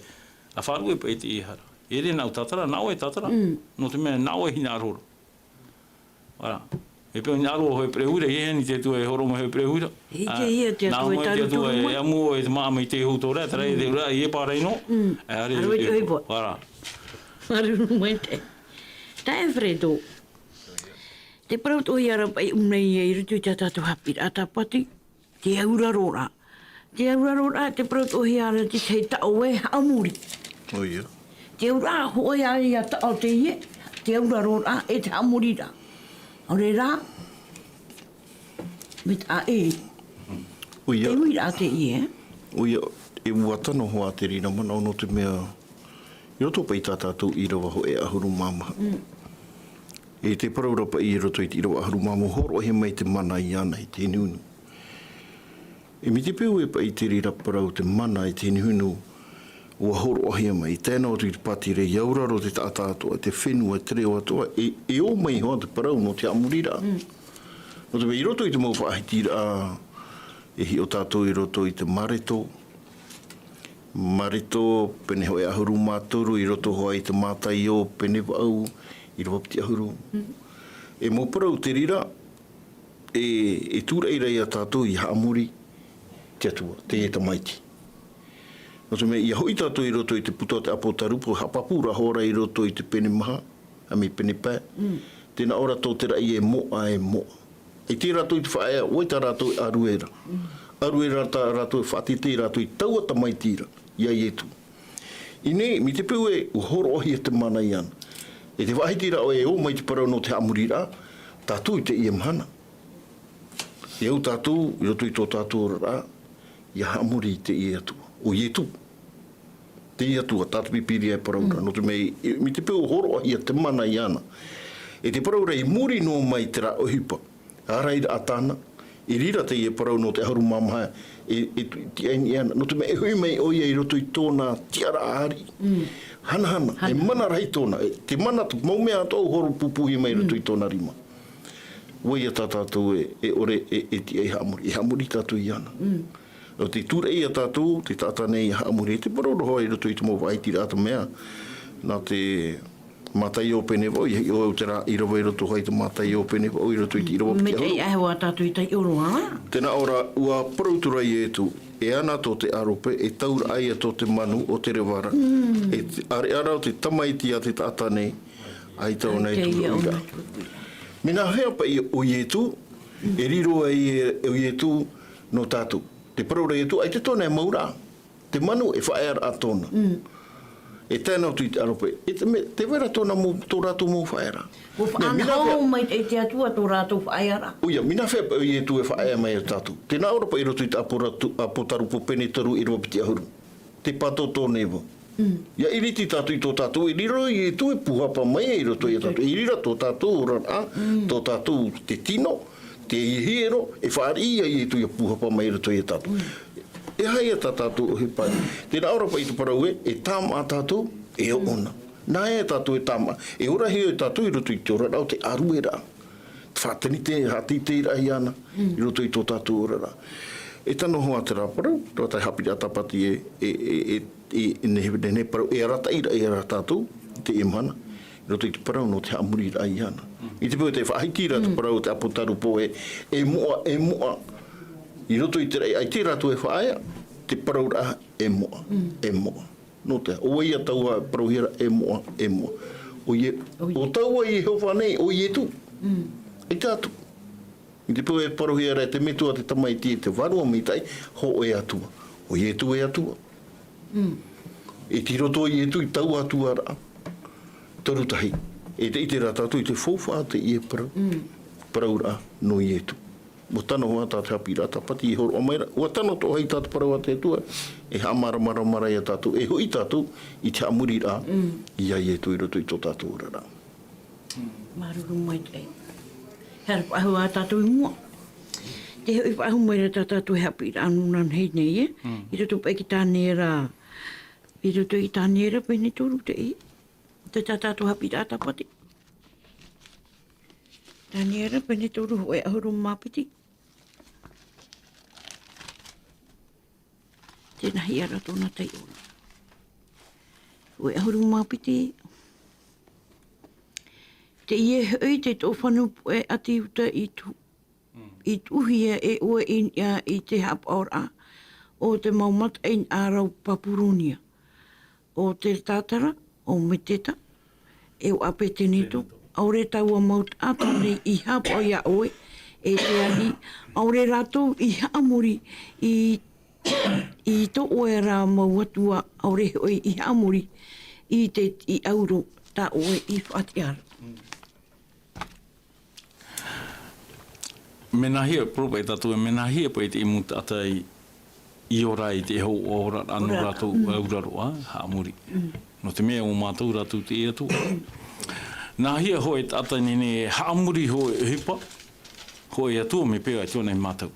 ʻa faʻaruʻe paʻi i teie hara. E ʻere nāʻu tātara, nā ʻoe tātara. Mm. Nō te mea, nā ʻoe hinaʻaro ra. Voilà. E peu hinaʻaro hoʻi perehuira, e ani te Atua e hōroʻa mai hoʻi perehuira. E ʻite ia te Atua e tārutu mai. Nā ʻoe te Atua e amu ʻoe te māʻa mai te hou tō rea, terā e te ʻō ra, e pārai noa. Mm. E haere i te ʻohipa. Voilà. Māuruuru maitaʻi. Taeaʻe Fredo. Te parau atoʻa ra paʻi ʻō nei i roto i tā tātou haʻapiʻiraʻa tāpati, te auraro ra. Te auraro ra, te parau atoʻa ra te tahi taʻo e haʻamori. ʻOia. Te auraʻa hōʻē ā ia taʻo teie, te auraro ra e te haʻamori ra. ʻAore rā, mea taʻa ʻē. ʻOia. Te uiraʻa teie. ʻOia, e ʻua tano hoʻi te reira manaʻo nō te mea, i roto paʻi i tā tātou ʻīrava hōʻē ʻahuru mā maha. Mm. E te parau ra paʻi i roto i te ʻīrava ʻahuru mā maha, hōroʻahia mai te mana iāna i te hunuhunu. E mai te peu ē paʻi te reira parau te mana i te hunuhunu, ʻua hōroʻahia mai, e tae noa atu i te pātireia, auraro te taʻata atoʻa, te fenua, te reo atoʻa, e, e ō mai hoʻi te parau nō te haʻamoriraʻa. Mm. Nō te mea i roto i te mau faʻahitiraʻa, e hiʻo tātou i roto i te Mareko, Mareko, pene hōʻē ʻahuru mā toru, i roto hoʻi i te Mataio, pene vaʻu, ʻīrava piti ʻahuru. Mm. E mau parau te reira, e, e tūraʻi ra ia tātou i haʻamori te Atua, te tamaiti. Nō te mea, ʻia hoʻi tātou i roto i te puta o te ʻApotarupo, haʻapāpū ra hoʻi ra i roto i te pene maha, ʻa mai pene pae. Mm. Tē nā ʻō ra tō te raʻi e moʻa, e moʻa. ʻAita rātou i te faʻaea, ʻoia tā rātou e ʻārue ra. Mm. ʻĀrue ra tā rātou e faʻateitei rātou i taua tamaiti ra, iā Ietu. I ʻō nei, mai te peu ē, ʻua hōroʻahia te mana iāna. E te faʻahiti ra ʻoe e ō mai te parau nō te haʻamoriraʻa, tātou i teie mahana. E au tātou, i roto i tō tātou oraraʻa, ʻIa haʻamori i teie Atua, ʻo Ietu. Teie Atua, tā te Pīpīria e parau ra, nō te mea, i, i, mai te peu ʻua hōroʻahia te mana iāna. E te parau ra, i muri noa mai terā ʻohipa, ārairaʻa tāna, i reira teie parau nō te ʻahuru mā maha, e, e tu-, tiʻa i niʻa iāna. Nō te mea, e hoʻi mai ʻoia i roto i tōna tiʻaraʻa ariʻi. Hanahana, e mana rahi tōna, e, te mana, te mau mea atoʻa ʻua hōroʻa pūpūhia mai i roto i tōna rima. ʻUa ʻia tā tātou e, e ʻore, e, e tiʻa e haʻamori, e haʻamori tātou iāna. Nō te tūraʻi ia tātou, te taʻata nei ʻia haʻamori, e te parau ra hoʻi i roto i te mau faʻaiteraʻa te mea, nā te Mātaio pene vaʻu, ʻia hiʻo au terā i rave i roto hoʻi te Mātaio pene vaʻu, i roto i te ʻīrava piti ʻahuru. Mai te ʻahiʻahi tā tātou i taiʻo roa. Tē nā ʻō ra, ʻua parau atu ra Ietu, e ana tō te ʻarope, e tauraʻa ia tō te manu o te reva ra, e te ʻāreʻa ra o te Tamaiti a te taʻata nei, ʻaita ʻōna e turuʻi ra. Mea nāhea paʻi ʻo Ietu, e riro ai e, ʻo Ietu nō tātou. Te parau ra Ietu, ʻaita tōna e mau ra. Te manu e faʻaearaʻa tōna. E tae noa atu i te ʻarope. E te me-, tē vai ra tōna mau, tō rātou mau faʻaearaʻa. ʻUa faʻanaho mai te Atua tō rātou faʻaearaʻa. ʻOia, mea nāhea paʻi ʻo Ietu e faʻaea mai ia tātou. Tē nā ʻō ra paʻi i roto i te Aporatu-, Apotarupo pene toru ʻīrava piti ʻahuru. Te pātōtō nei vau. ʻIa ʻiriti tātou i tō tātou, e riro Ietu e pūhapa mai i roto ia tātou. I reira tō tātou oraraʻa, tō tātou te tino, te hiero, e fāriʻi ia Ietu ʻia pūhapa mai i roto ia tātou. E aha ia tā tātou ʻohipa? Tē nā ʻō ra paʻi te parau ē, e tāmā tātou, e ʻoʻona. Nāhea tātou e tāmā? E orahia tātou i roto i te oraraʻa o te ʻārueraʻa. Te faʻateitei, faʻateiteiraʻa iāna, i roto i tō tātou oraraʻa. E tano hoʻi terā parau, terā haʻapiʻiraʻa tāpati e, e, e, e, e, nehenehe parau, e arataʻi ra, e ara tātou, i teie mahana, i roto i te parau nō te haʻamoriraʻa iāna. I te peu tē faʻahiti ra te parau o te Apotarupo ē, e moʻa, e moʻa. I roto i te raʻi, ʻaita rātou e faʻaea, te parauraʻa, e moʻa, e moʻa. Nō te, ʻo vai ia taua e parauhia ra, e moʻa, e moʻa. ʻO Ie-, ʻo taua Iehova nei, ʻo Ietu. ʻAita atu. I te peu e parauhia ra e te Metua, te Tamaiti, e te Vārua Maitaʻi, hōʻē Atua. ʻO Ietu e Atua. E tei roto Ietu i taua Atua ra. Toru tahi. E te ʻite ra tātou i te faufaʻa o teie parau. Parauraʻa nō Ietu. ʻUa tano hoʻi tā te haʻapiʻiraʻa tāpati i hōroʻa mai ra. ʻUa tano atoʻa hoʻi tā te parau a te Atua, e haʻamāramarama ra ia tātou, e hoʻi tātou i te haʻamoriraʻa ia Ietu i roto i tō tātou oraraʻa. Māuruuru maitaʻi. Haere faʻahou ā tātou i mua. Tē hoʻi faʻahou mai ra tā tātou haʻapiʻiraʻa nūnaʻa nei, e? I roto paʻi i Taniera, i roto i Taniera pene toru te i. Te tā tātou haʻapiʻiraʻa tāpati. Taniera pene toru hōʻē ʻahuru mā piti. Tēnā hia rā tōna taiʻo. Hōʻē ʻahuru mā piti. Teie hoʻi te toʻu fānau puʻe a te Iuta i tu-, i tuʻuhia e ʻoe i niʻa i te haʻapaʻoraʻa o te mau mataʻeinaʻa rau Papuronia. ʻO Teretatara, ʻo Meteta, e ʻo Apeteneto, ʻaore taua mau taʻata nei i haʻapaʻo ia ʻoe, e te Ahi, ʻaore rātou i haʻamori i, i tō ʻoe ra mau atua, ʻaore hoʻi i haʻamori i te, i ʻauro tā ʻoe i faʻatiʻa ra. Mea nāhea, parau paʻi tātou, mea nāhea paʻi te mau taʻata i, i ora i te hau ora, anō rātou aura roa, haʻamori. Nō te mea ʻo mātou rātou te Atua. Nāhea hōʻē taʻata nei e haʻamori hōʻē ʻohipa, hōʻē Atua mea peʻe atu nei mātou.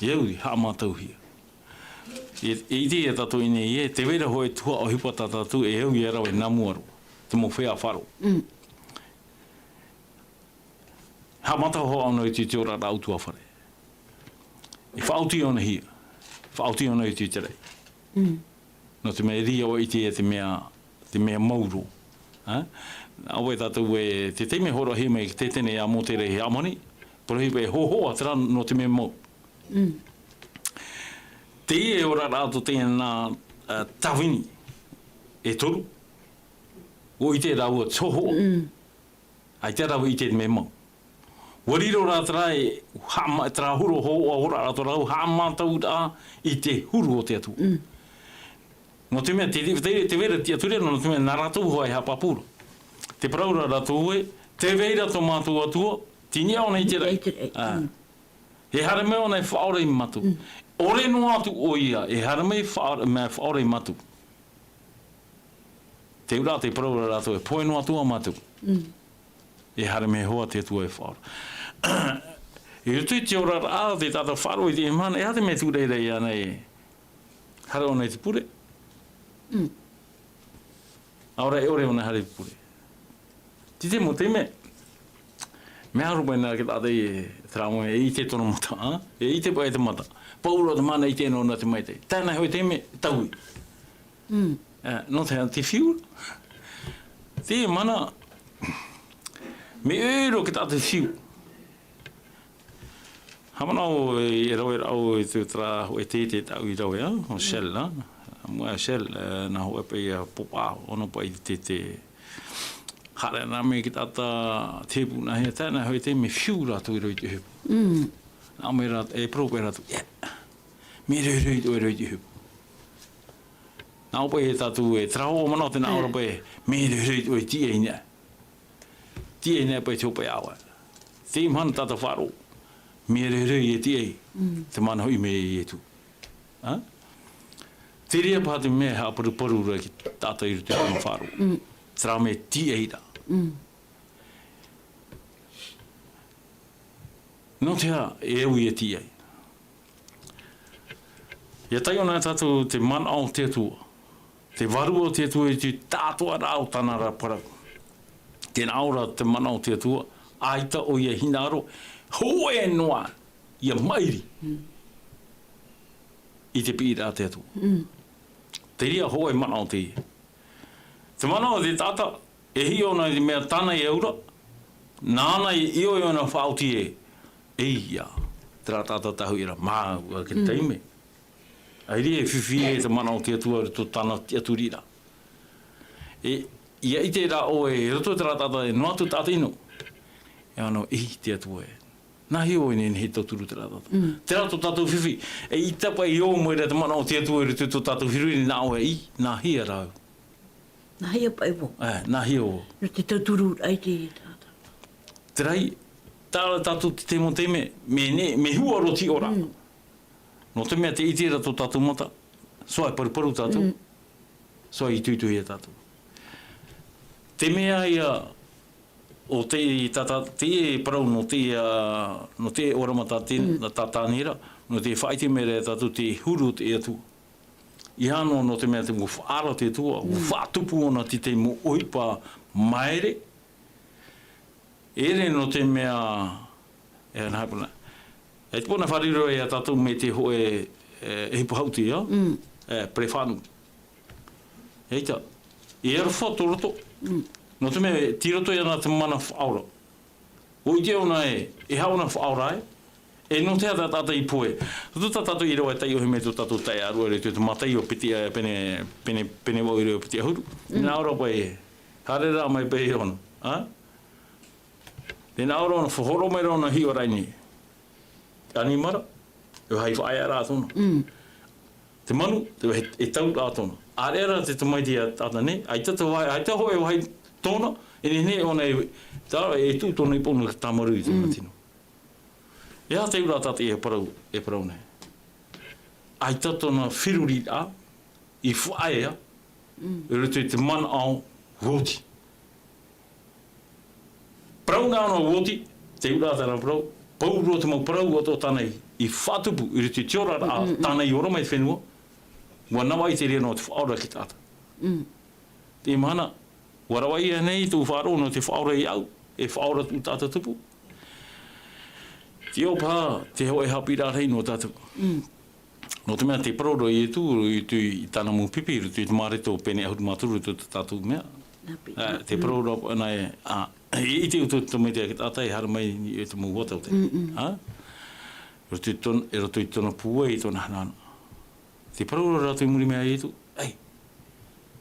E au i haʻamātauhia. E, e ʻite ia tātou i ʻō nei, e, tē vai ra hōʻē tuhaʻa ʻohipa tā tātou e au ia rave nā mua roa, te mau feiā faʻaroʻo. Haʻamata hoʻi ʻōna i te, te oraraʻa ʻutuāfare. E faʻaoti ʻōna hia, faʻaoti ʻōna i te, te raʻi. Nō te mea e riro ʻoe i te, te mea, te mea mau roa. Ā? ʻAore tātou e, te taime hōroʻahia mai te, te nei a Mōtē i Hāmani, parauhia paʻi e hōhoʻa terā nō te mea mau. Teie oraraʻa tō teie nā, ā, tāvini e toru. ʻUa ʻite rāua te hōhoʻa. ʻAita rāua i ʻite te mea mau. ʻUa riro rā terā e haʻama-, terā huru hōhoʻa ora rā tō rāua haʻamātauraʻa i te huru o te Atua. Nō te mea, te, te, te vai ra te tiʻaturi ra, nō te mea, nā rātou hoʻi e haʻapāpū ra. Tē parau ra rātou ē, tē vai ra tō mātou Atua, tei niʻa ʻōna i te raʻi. I te raʻi. Ā. E haere mai ʻōna e faʻaora ia mātou. ʻore noa atu ʻoia, e haere mai faʻa-, mea faʻaora ia mātou. Te ura te parau ra rātou, e pohe noa atu ā mātou. Mm. E haere mai hoʻi te Atua e faʻaora. I roto i te oraraʻa, te taʻata faʻaroʻo i te mahana, e aha te mea tū reira iāna e haere ʻōna i te pure. Mm. ʻAore, e ʻore ʻōna e haere i te pure. Tē ʻite mau taime, mea huru mai na te taʻata e, terā mau, e ʻite tōna mata, ā? E ʻite paʻi te mata. Pauroa te mahana, ʻite noa na te maitaʻi. Tae noa hoʻi te taime, taui. Mm. Ā, nō te, te fiu. Te mahana, mea ʻoiʻoi roa te taʻata te fiu. Haʻamanaʻo e rave ra ʻoe i te, terā hōʻē tētē tāʻu i rave, ā, ʻo Shell, ā. Mua Shell, ā, nā hōʻē paʻi, ā, pop-up, ʻōna paʻi te, te, haere na mai te taʻata te ʻohipa nāhea, tae noa hoʻi te mea fiu rātou i roto i te ʻohipa. Mm. Nā mai rā, e parau paʻi rātou, yeah. Mea rohirohi atoʻa i roto i te ʻohipa. Nā ʻō paʻi e tātou e, terā hoʻi manaʻo tē nā ʻō ra paʻi, mea rohirohi atoʻa i tīaʻi nei. Tīaʻi nei paʻi te hopeʻa ʻāvae. Te mahana taʻata faʻaroʻo. Mea rohirohi e tīaʻi. Mm. Te mahana hoʻi mea ʻē atu. Ā? Te reira paha te mea e haʻaparuparu ra te taʻata i roto i tōna faʻaroʻo. Mm. Terā mea tīaʻi ra. Mm. Nō te aha e au ia tīaʻi? ʻIa taiʻo na tātou te manaʻo o te Atua. Te Vārua o te Atua i te tātoʻaraʻa o tāna ra parau. Tē nā ʻō ra te manaʻo o te Atua, ʻaita ʻoia e hinaʻaro, hōʻē noa ʻia maʻiri. Mm. I te piʻiraʻa a te Atua. Mm. Te reira hōʻē manaʻo teie. Te manaʻo o te taʻata, e hiʻo na i te mea tāna e au ra, nāna e ʻio ʻōna faʻaoti ē, ʻeiā, terā taʻata tāhuʻi ra, māua te Mm. taime. ʻAita e fifi e te manaʻo o te Atua i roto i tāna tiʻaturiraʻa. E, ʻia ʻite ra ʻoe, i roto i terā taʻata, e noa atu taʻata ʻino. E ʻōna, ʻei te Atua ē. Nāhea ʻoe e nehenehe e tauturu terā taʻata. Mm. Terā tō tātou fifi, e ʻaita paʻi e ō mai ra te manaʻo o te Atua i roto i tō tātou fifi, nā ʻoe, ʻei, nāhea rā au. Nāhea paʻi vau. E, nāhea vau. Nō te tauturu ai te taʻata. Terā, tā, tātou te taime, mea ne, mea hua roa te ora. Mm. Nō te mea tē ʻite ra tō tātou mata, ʻoia e paruparu tātou, Mm. ʻoia e itoitohia tātou. Te mea ia, o te, tā, tā, te parau nō te, ā, nō te ora mata te, Mm. tā, tā nei ra, nō te faʻaʻite mai ra tātou te huru o te Atua. ʻEiaha noa, nō te mea te mau faʻaara o te Atua, ʻua Mm. faʻatupu ʻōna te tahi mau ʻohipa maere, ʻere nō te mea, e ana hapuna. E te pona fārerei ia tātou mai te hōʻē, e, ʻohipa haʻuti, ā? Mm. E, pere fānau. ʻEita, e aroha tō roto. Mm. Nō te mea, tei roto iāna te mana faʻaora. ʻUa ʻite ʻōna ē, e aha ʻōna faʻaora ē. E nō te aha tā tātou i pohe. Roto tā tātou i rave taiʻohi mai tō tātou taeaʻe ʻāruʻa i te, te mataio piti, e, pene, pene, pene vaʻu i rave piti ʻahuru. Mm. Nā ʻō ra paʻi, haere rā mai paʻi ʻōna. Ā? Tē nā ʻō ra ʻōna, faʻahoro mai ra ʻōna hiʻoraʻa nei. ʻAnimara, e vāhi faʻaearaʻa tōna. Mm. Te manu, te vāhi e tauraʻa tōna. ʻĀreʻa rā te tamaiti a, a tāna nei, ʻaita te vāhi, ʻaita hōʻē vāhi tōna, e nehenehe ʻōna e, tā, e tuʻu tōna ipo nō te tāmarū i tōna Mm. tino. E aha te auraʻa tā te e parau, e parau nei? ʻAita tōna feruriraʻa, i faʻaea, Mm. i roto i te manaʻo oti. Parau nā ʻōna oti, te auraʻa tāna parau, pauroa te mau parau atoʻa tāna i, i faʻatupu, i roto i te oraraʻa, Mm, mm, mm. tāna i ora mai te fenua, ʻua navaʻi te reira nō te faʻaora i te taʻata. Mm. Te mahana, ʻua ravaʻi ānei tō faʻaroʻo nō te faʻaora iāʻu, e faʻaora tō taʻata tupu? Te ʻō paha, te hōʻē haʻapiʻiraʻa rahi nō tātou. Mm. Nō te mea tē parau ra Ietu, i te, i tāna mau pipi, i te Mareko pene ʻahuru mā toru, i tō tātou mea. Haʻapiʻi. Ā, tē Mm. parau ra ʻōna ē, ā, e ʻite ʻoutou te tamaiti a te taʻata e haere mai i te mau huata o te. Mm, mm. Ā? Roto i tōna, e roto i tōna pūai, i tōna hanahana. Tē parau ra rātou i muri mai iā Ietu, ʻei,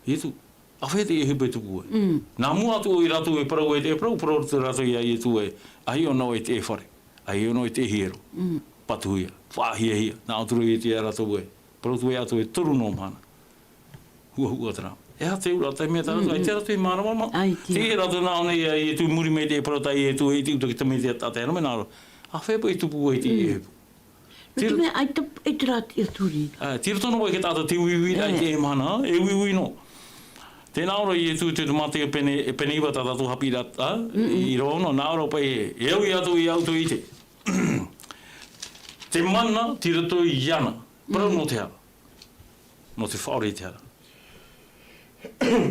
Ietu, āfea te ʻohipa e tupu ai? Mm. Nā mua atu i rātou e parau e te parau, parau atu rātou iā Ietu ē, ʻaita ʻōna ʻoe i te fare, ʻaita ʻōna ʻoe i te hiero. Mm. Patuhia, faʻahiahia, nā ʻō atu ra Ietu iā rātou ē, parau atu e ʻatu e toru noa mahana. Huʻahuʻa terā. E aha te auraʻa, te mea tā rātou, Mm, ʻaita mm. rātou i māramarama. ʻAita. Tē rātou nā ʻōna iā Ietu i muri mai te parau tā Ietu, e ʻite ʻoutou te tamaiti a te taʻata e haere mai nā roto. Āfea paʻi e tupu ai te Mm. ʻohipa? Te mea, ʻaita, ʻaita rā te tiʻaturi. Ā, tei roto noa paʻi te taʻata te uiuiraʻa i teie mahana, e uiui noa. Tē nā ʻō ra Ietu, te Māteo pene, e pene iva tā tātou haʻapiʻiraʻa, ā, i roto noa, nā ʻō ra paʻi, e au ia ʻoutou, ia ʻoutou e ʻite. Te mana, tei roto iāna. Parau nō te aha? Nō te faʻaora i te hara.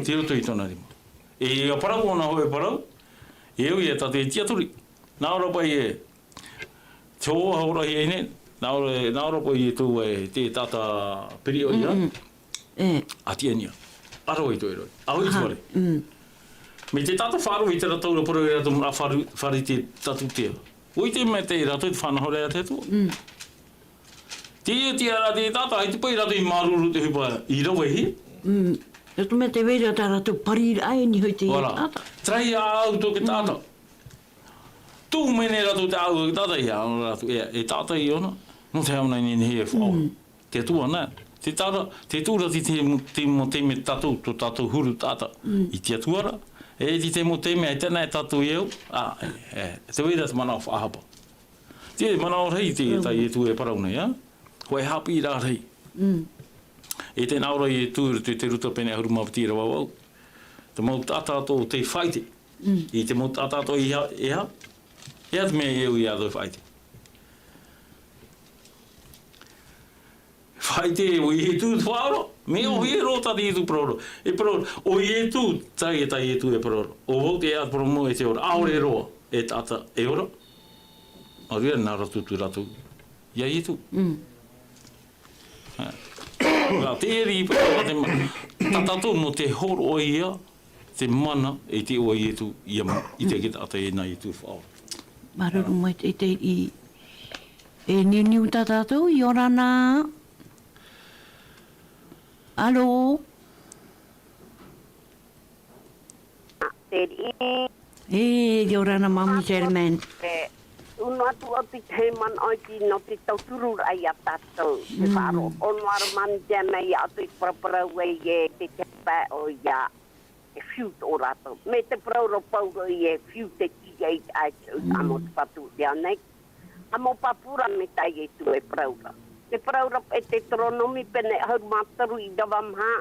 Tei roto i tōna rima. E ia parau ʻōna hōʻē parau, e au ia tātou e tiʻaturi. Nā ʻō ra paʻi e, te hoa hora ia nei, nā ʻō ra, nā ʻō ra paʻi e tō e, te taʻata pereʻoʻo ia. Mm, mm. E. ʻA Tiania. ʻA rave i tō ʻoe rohe. ʻA hoʻi i te fare. Mm. Mai te taʻata faʻaroʻo i terā tau ra parau i rātou mā faru-, fare te tatu te. ʻUa ʻite mai te rātou te fānaʻoraʻa a te Atua. Mm. Te, te ara te taʻata, ʻaita paʻi rātou i māuruuru te ʻohipa i rave hia. Mm. Rātou mea tē vai ra tā rātou pariraʻa e niʻa i te taʻata. Terā ia ʻāʻau tō te taʻata. Tuʻu mai nei rātou te ʻāʻau tō te taʻata, ia, ʻo rātou, e, e taʻata ʻiʻona. Nō te aha ʻōna i nehenehe e faʻaora? Mm. Te Atua nā. Te taʻata, te tuʻu ra te, te, te mau taime tātou, tō tātou huru taʻata. Mm. I te Atua ra. E i te mau taime, e tēnā e tātou e au. Ā, e, e, te vai ra te manaʻo faʻahapa. Te manaʻo rahi te, tā Ietu e parau nei, ā? Hōʻē haʻapiʻiraʻa rahi. Mm. E tē nā ʻō ra Ietu, te, te Ruta pene ʻahuru mā piti, ʻīrava vaʻu. Te mau taʻata atoʻa tei faʻaʻite. Mm. I te mau taʻata atoʻa e aha, e aha? E aha te mea e au ia ʻoutou e faʻaʻite? Faʻaʻite ʻo Ietu te faʻaora. Mea ʻōhie roa tā Ietu parau ra. E parau ra, ʻo Ietu, tā, tā Ietu e parau ra. ʻO vau te ʻāpōsetolo e te ora. ʻAore roa e taʻata e ora. ʻĀreʻa nā rātou tū rātou. Ia Ietu. Mm. Ā. Nā, te ʻēri, te ma-, tā tātou nō te hōroʻa ia, te mana, e te iʻoa Ietu, ia ma-, i te, ki te taʻata e nā Ietu e faʻaora. Māuruuru maitaʻi i, e niuniu tā tātou, ʻia ora na. Alo? Te riʻi. E, ʻia ora na, Mami Germaine. E, unu atu ʻoe i te manaʻo i te, nō te tauturu ra ia tātou. Te faʻaroʻo, ʻo noa ra Mami Germaine ia ʻoutou i paraparau ai e te, te pae ʻo ia. E fiu tō rātou. Mai te parau ra Pauro e fiu te tīaʻi i te ʻāiʻa, ʻa mo te Fatu, ʻia nei. ʻA mau pāpū ra mai tā Ietu e parau ra. Te parau ra e Teuteronome pene ʻahuru mā toru ʻīrava maha.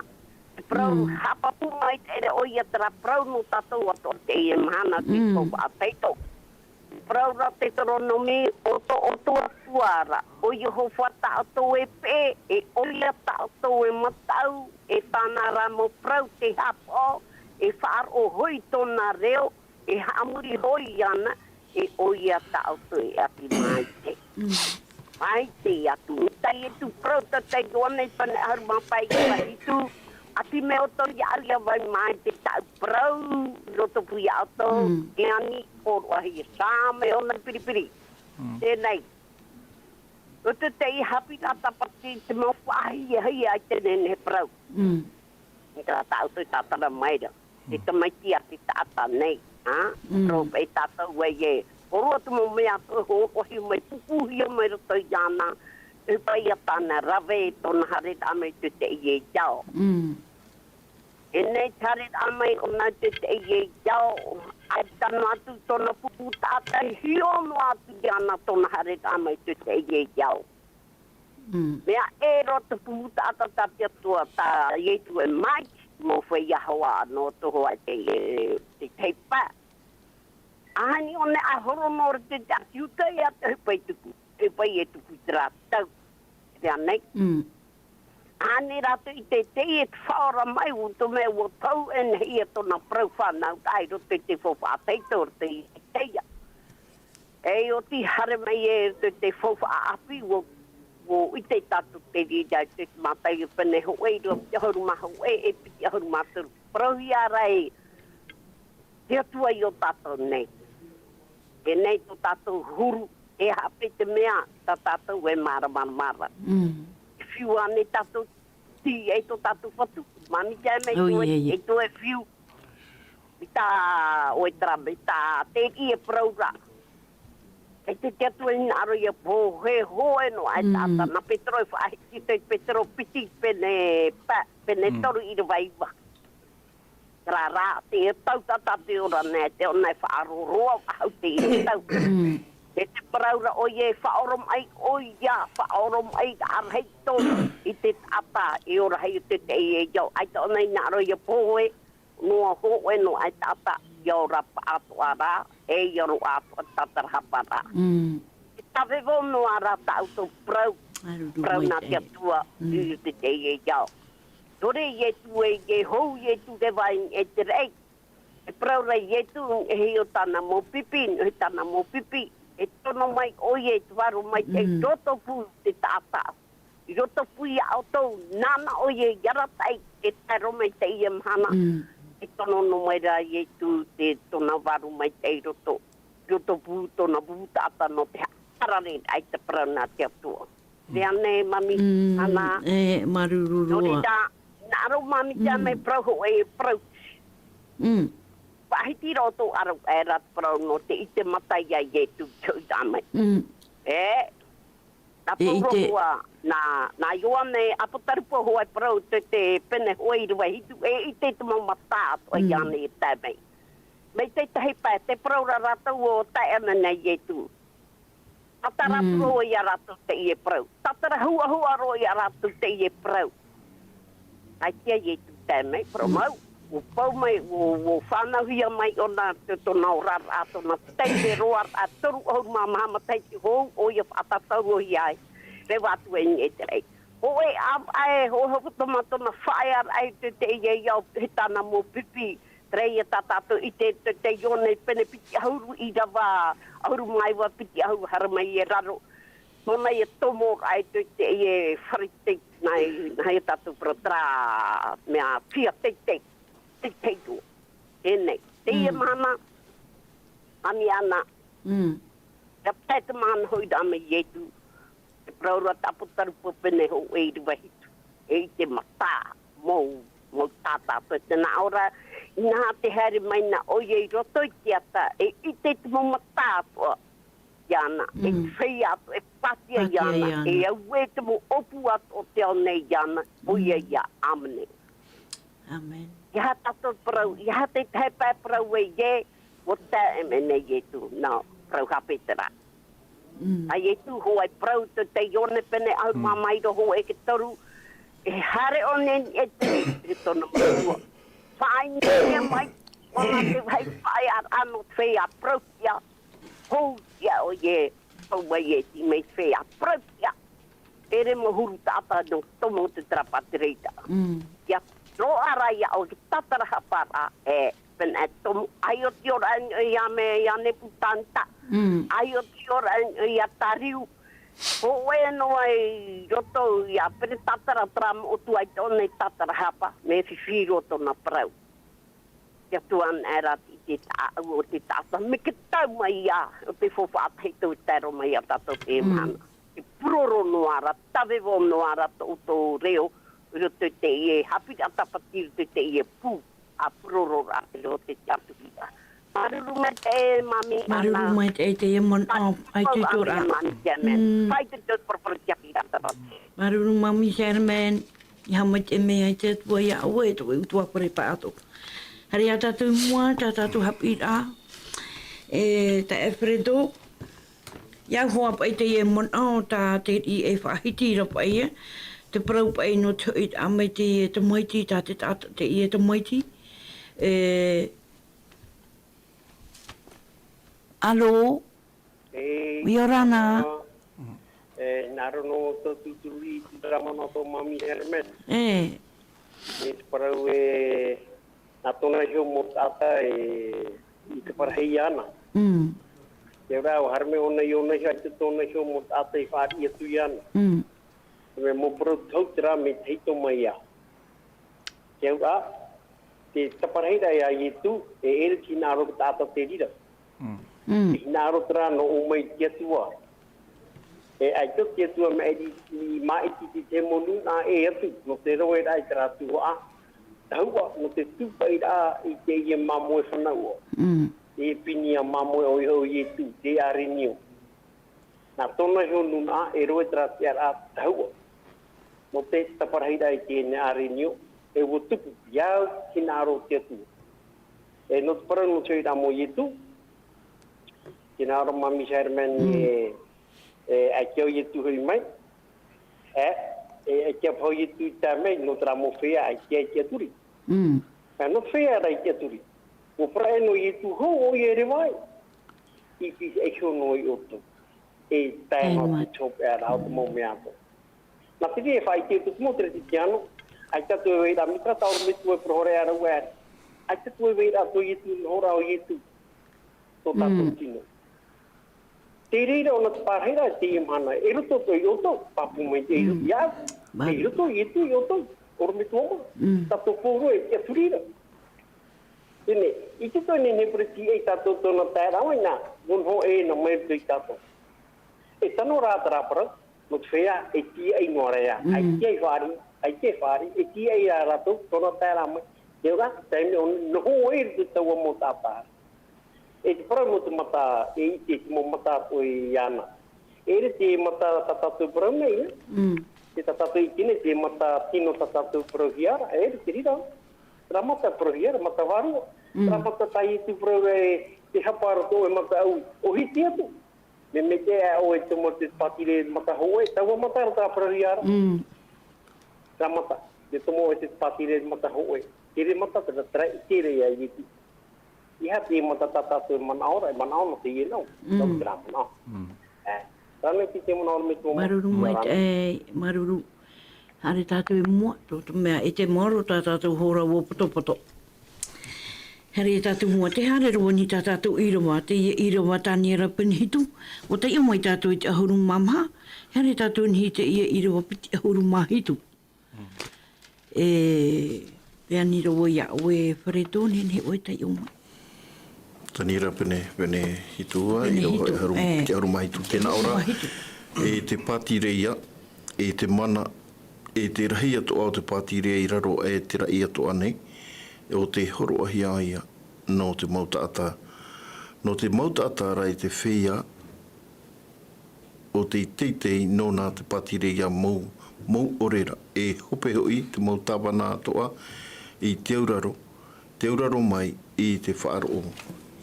Te parau haʻapāpū mai te ʻere ʻoia terā parau nō tātou atoʻa i teie mahana te faufaʻa tahito. Parau ra Teuteronome, ʻo tō ʻoutou Atua ra, ʻo Iehova tā ʻoutou e peʻe, e ʻoia tā ʻoutou e mataʻu, e tāna ra mau parau tei haʻapaʻo, e faʻaroʻo hoʻi i tōna reo, e haʻamori hoʻi iāna, e ʻoia tā ʻoutou e ʻati maitaʻi. Mai te atu. Mai tā Ietu parau, tā Ioane pene ʻahuru mā pae, ʻīrava hitu, ʻati mai ʻoutou iāʻu, ʻia vai mai te taʻu parau, i rotopū ia ʻoutou, e ani, hōroʻahia, Saame ʻōna piripiri. Teie nei. ʻO te, te haʻapiʻiraʻa tāpati, te mau faʻahiahia i te nehenehe parau. I tā tātou e tātara mai ra. Te tamaiti a te taʻata nei, ā? Parau paʻi tātou ē, e hōroʻa te mau mea atoʻa e hōroʻahia mai, pūpūhia mai roto iāna, e paʻi ia tāna rave, tōna haereraʻa mai i te, teie ao. E nei te haereraʻa mai ʻōna i te, teie ao, ʻaita noa atu tōna pupu taʻata, e hiʻo noa atu iāna tōna haereraʻa mai i te, teie ao. Mea ʻē roa te pupu taʻata tā te Atua, tā Ietu e mai, mau feiā hoa nō te hoa te, te, te pae. ʻAhani ʻōna e horo noa ra te, te ʻāti Iuta ia te ʻohipa e tupu, ʻohipa e tupu i terā tau. Teie nei. ʻAhani rātou i te, te, e te faʻaora mai, ʻo te mea ʻua tau ʻē nei ia tōna parau fānauraʻa i roto i te faufaʻa tahito, i roto i te ia. E ʻoti haere mai e te, te faufaʻa ʻāpī, ʻua, ʻua ʻite tātou te reira i te Mātaio pene hōʻē, ʻīrava piti ʻahuru mā hōʻē, e piti ʻahuru mā toru. Parauhia ra e te Atua i ō tātou nei. E nei tō tātou huru, e haʻapaʻo i te mea, tā tātou e māramarama ra. E fiu ānei tātou, tei, e tō tātou Fatu. Māmī, ʻia mai, e tō, e tō e fiu. I tā, ʻoe terā, i tā, te, i e parau ra. E te, te Atua i hinaʻaro ia pō, e hōʻē noa, e tā, tā, nā Petero e faʻahiti, te Petero piti pene pae, pene toru ʻīrava iva. Terā rā, te tau tā tātou e ora nei, te ʻōna e faʻaroʻo roa, faʻahou te tau. E te parau ra ʻoia, e faʻaoromaʻi ʻoia, faʻaoromaʻi rahi tō i te taʻata, e ora hei o te teie ao. ʻAita ʻōna i hinaʻaro ia pohe, noa hōʻē noa e taʻata, ia ora paʻatoʻa rā, e ia roa atoʻa tātarahapa rā. Mm. E tāvevo noa rā tā ʻoutou parau, Aruru parau mai nā te te. Atua, Mm. i te teie ao. Tore Ietu e, e hou Ietu te vai e te rei. E parau ra Ietu, e hei o tāna mau pipi, e tāna mau pipi. E tono mai ʻoia, e te varo mai te Mm. roto pū te taʻata. I roto pū ia ʻoutou, nāna ʻoia i arataʻi, e tae roa mai teie mahana. Mm. E tono noa mai rā Ietu, te tōna varo mai te roto. I roto pū tōna pū taʻata nō te haʻaparare ai te parau nā te Atua. Mea nei, mami, Mm, ana. E, maruru Nō roa. reira, nā rau mami te Mm. ame parau hōʻē, parau. Mm. Faʻahiti roto aro e rā parau nō te ʻite mata ia Ietu te hoʻi tā mai. Mm. E, nā E parau ʻite. roa, nā, nā Ioane, ʻApotarupo hōʻē parau te, te pene hōʻē ʻīrava hitu, e ʻite te mau mata atoʻa Mm. Ioane e tae mai. Mai te tahi pae, te parau ra rātou o tae ana nei Ietu. Tātarahapa Mm. roa ia rātou teie parau. Tātarahuahua roa ia rātou teie parau. ʻAita ia Ietu tae mai, parau Mm. mau. Ua pau mai, ua, ua fānauhia mai ʻōna te tōna oraraʻa, tōna teie roaraʻa, toru ʻahuru mā maha matahiti hou, ʻoia faʻatātaurohia ai. Reva atu e niʻa i te raʻi. Hōʻē ʻāvaʻe, hōʻē hopoiʻa tōna faʻaearaʻa i te, teie ao, he tāna mau pipi. Terā ia tā tātou i te, te, te Ioane pene piti ʻahuru ʻīrava, ʻahuru mā iva piti ʻahuru haere mai e raro. Nōna ia tomo ai te, te, e fare te, nā, nā ia tātou parau terā mea fia teitei, teitei roa. Teie nei, teie Mm. mahana, ani ana, Mm. ia pae te mahana hoʻi rā mai Ietu, Te parau ra tā ʻApotarupo pene hōʻē ʻīrava hitu. E ʻite mata, mau, mau tātā, pē te nā ʻō ra, inaha te haere mai nā ʻoia i roto i te ata, e ʻite te mau mata atoʻa iāna, e Mm. feiā atoʻa, e pātia Pātia iāna, iāna. e auē te mau ʻōpū atoʻa o te ao nei iāna, ʻoia Mm. ia, ʻāmene. Amen. Ia aha tātou parau, ia aha te tahi pae parau e ē, ʻua tae mai nei Ietu, nā, parau hape terā. Mm. A Ietu, hōʻē parau te, te Ioane pene ʻahuru mā Mm. maha hōʻē e toru, e haere ʻōna i niʻa i te, i tōna Metua. Faʻaʻite mai, ʻōna te vāhi faʻaearaʻa nō te feiā parauʻtiʻa, hou ia ʻoia, hou mai e tī mai te feiā parauʻtiʻa. Tere mau huru taʻata nō tomo te tarapaterita. Mm. Ia roa ra ia ʻoe te tātarahapa ra e pēnā e tomo. ʻAita i ora ʻoia ia me, ia Nepukaneta. Mm. ʻAita i ora ʻoia ia Tariu. Hōʻē noa i roto ia pēnā tātaratara mo ʻotu ai tōna tātarahapa. Mea fifi roa tōna parau. Te Atua anaʻe ra i te taʻau o te taʻata, mai te tau mai ia, o te faufaʻa tahito e tae roa mai ia tātou te Mm. mahana. E puroro noa ra, tāvevo noa ra tō ʻoutou reo, i roto i teie haʻapiʻiraʻa tāpati, i roto i teie pū, a puroro ra, i roto i te ʻātuhiraʻa. Māuruuru maitaʻi, Mami, Māuruuru Ana. maitaʻi i teie manaʻo, Mami, ʻaita i tō ra. Mami, Mami, Germain. Mm. Fai te tau parapara ki a pira tātou. Māuruuru, Mami Germain. Ia haʻamaitaʻi mai ai te Atua ia ʻoe, e tō ʻoutou parau pāʻatoʻa. Haere ā tātou i mua, tā tātou haʻapiʻiraʻa. E, tā Alfredo, ia hoʻi paʻi teie manaʻo tā te riʻi e faʻahiti ra paʻi, e. Te parau paʻi nō te hoʻiraʻa mai teie tamaiti, tā te, tā teie tamaiti. E, alo? E, ʻIa ora na. E, nā roto nō tō tūturu i te drama nō tō Mami Herman. E. E te parau e, nā tōna iho mau taʻata e, i te parahi ana. Mm. Te ora, ʻua haere mai ʻōna i ʻōna iho, ʻaita tōna iho mau taʻata i fāriʻi atu iāna. Mm. Te mea mau parau tau terā mea tahito mai ia. Te auraʻa, te taparahi ra ia Ietu, e ʻere te hinaʻaro te taʻata te reira. Mm. Mm. Te hinaʻaro terā nō ʻō mai te Atua. E ʻaita te Atua maʻiri i māʻiti te tahi mau nūnaʻa ʻē atu, nō te roaraʻa i terā tuhaʻa. Tahuʻa, nō te tūpaʻiraʻa i teie māmoe fanauʻa. Mm. E pīnia māmoe ʻoia hoʻi Ietu, te Arenio. Nā tōna iho nūnaʻa, e roa terā tiʻaraʻa tahuʻa. Nō te taparahiraʻa i teie nei Arenio, e ʻua tupu, ia au, hinaʻaro te Atua. E nō te parau nō te hoʻiraʻa mau Ietu, Tēnā ora Māmī Sherman, e, e, ʻaita ʻo Ietu hoʻi mai. E, e, ʻaita paha ʻo Ietu i tae mai, nō terā mau feiā, ʻaita, ʻaita tiʻaturi. Mm. E, nō te feiā rā i tiʻaturi. ʻUa parau ē nō Ietu hou ʻoia e reva ai. I te, e iho noa ia ʻoutou. E tae noa te hopeʻa ra o te mau mea atoʻa. Nā te reira e faʻaʻite atu te mau teretetiano, ʻaita atu e vairaʻa, mai terā tā ʻorometua e parau hoʻi ra ʻoia. ʻAita atu e vairaʻa tō Ietu, noho ra ʻo Ietu. Tō tātou tino. Te reira ʻōna te pārahi ra, teie mahana, e roto atoʻa ia ʻoutou, pāpū mai te, ia, e roto ia ʻoutou, ʻorometua mau. Tātou pauroa e tiʻaturi ra. Teie, i te toe nei nei parau ē tātou tōna taeraʻa mai nā, ʻua noho ē nā mai roto ia tātou. E tano rā terā parau, nō te feiā, e tīaʻi noa ra ia. ʻAita e fāriʻi, ʻaita e fāriʻi, e tīaʻi rā rātou, tōna taeraʻa mai. Te auraʻa, te taime ʻo noho ai i roto i taua mau taʻata. E te parau nō te mata, e ʻite te mau mata atoʻa iāna. E ʻere te mata tā tātou parau nei, e? Te tā tātou i ʻite nei, te mata tino tā tātou parauhia ra, e ʻere te reira. Terā mata parauhia ra, mata vārua. Terā mata tā Ietu parau ra e te hapa roto e mata ʻaui. ʻO hiti atu. Mea, mea te ʻaʻo e tomo te pātireia mata hōʻē, taua mata ra tā parauhia ra. Terā mata, te tomo e te pātireia mata hōʻē. Te reira mata, terā, terā i tere ia Ietu. ʻEiaha te mata tā tātou e manaʻo ra, e manaʻo nō teie nau. Tau terā manaʻo. E, tāna i te manaʻo me tō māuruuru mai, e, māuruuru. Haere tātou i mua, tō te mea, e te maoro tā tātou hora ʻua potopoto. Haere tātou i mua, tē haere roa nei tā tātou ʻīrava, teie ʻīrava Taniera pene hitu, ʻua taiʻo mai tātou i te ʻahuru mā maha, haere tātou nei i teie ʻīrava piti ʻahuru mā hitu. E, pea nei roa ia ʻoe Fareto, nehenehe ʻoe e taiʻo mai. Taniera pene, pene hitu ā, ʻīrava ʻahuru, piti ʻahuru mā hitu, tē nā ʻō ra, e te pātireia, e te mana, e te rahi atoʻa o te pātireia i raro aʻe i te raʻi atoʻa nei, ʻo tē hōroʻahia ia nō te mau taʻata, nō te mau taʻata ra e te feiā, ʻo tei teitei nōna te pātireia mau, mau ʻore ra, e hope hoʻi te mau tāvana atoʻa i te auraro, te auraro mai i te faʻaroʻo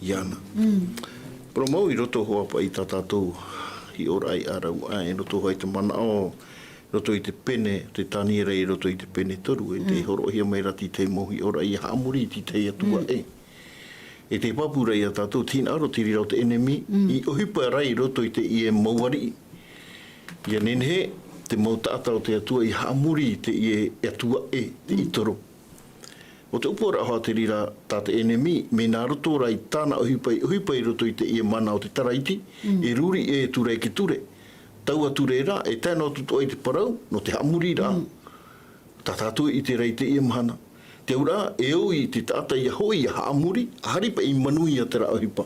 iāna. Parau mau i roto hoʻi paʻi i tā tātou hiʻoraʻa i ʻāraʻuaʻa, i roto hoʻi i te manaʻo, i roto i te pene, te Taniera i roto i te pene toru, e tē hōroʻahia mai ra te tahi mau hiʻoraʻa ʻia haʻamori i te tahi atua ʻē. E tē pāpū ra ia tātou, te hinaʻaro te reira o te ʻenemi, i ʻohipa ra i roto i teie mau ariʻi. ʻIa nehenehe te mau taʻata o te Atua ʻia haʻamori i teie atua ʻē, te ʻĪtoro. ʻO te ʻōpuaraʻa hoʻi te reira tā te ʻenemi, mea nā roto rā i tāna ʻohipa, i ʻohipa i roto i teie mana o te taraiti, e ruri ʻē atu ra i te ture. Taua ture ra, e tae noa atu atoʻa i te parau, nō te haʻamoriraʻa. Tā tātou e ʻite ra i teie mahana. Te auraʻa, e au i te taʻata ʻia hoʻi ʻia haʻamori, ʻa haere paʻi i manuia terā ʻohipa.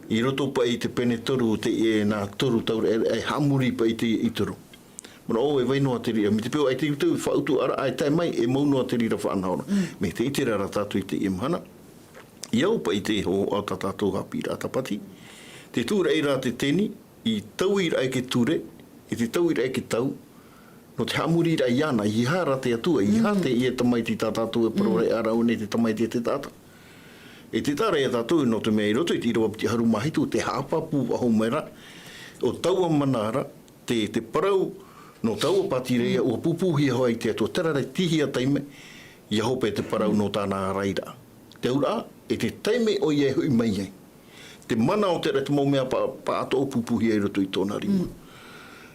I roto paʻi i te pene toru, teie nā toru tauraʻe, e haʻamori paʻi i te ʻĪtoro. Manaʻo e vai noa te reira, mai te peu ʻaita i te faʻautuʻaraʻa e tae mai, e mau noa te reira faʻanahoraʻa. Mea tē ʻite ra tātou i teie mahana. ʻIa au paʻi i te hōhoʻa tā tātou haʻapiʻiraʻa tāpati. Te tūraʻi ra te teni, i taui ra i te ture, i te taui ra i te tau, nō te haʻamoriraʻa iāna, ʻeiaha rā te Atua, ʻeiaha teie tamaiti tā tātou e parau ra i ʻāraʻuaʻa nei, te tamaiti a te taʻata. E te taʻa ra ia tātou, nō te mea i roto i te ʻīrava piti ʻahuru mā hitu, tē haʻapāpū faʻahou mai ra, ʻo taua mana ra, te, te parau, nō taua pātireia, ʻua pūpūhia hoʻi te Atua, terā rā i te tahi taime, ʻia hope te parau nō tāna ārairaʻa. Te auraʻa, e te taime ʻoia e hoʻi mai ai. Te mana o te, te mau mea pa-, pāʻatoʻa pūpūhia i roto i tōna rima.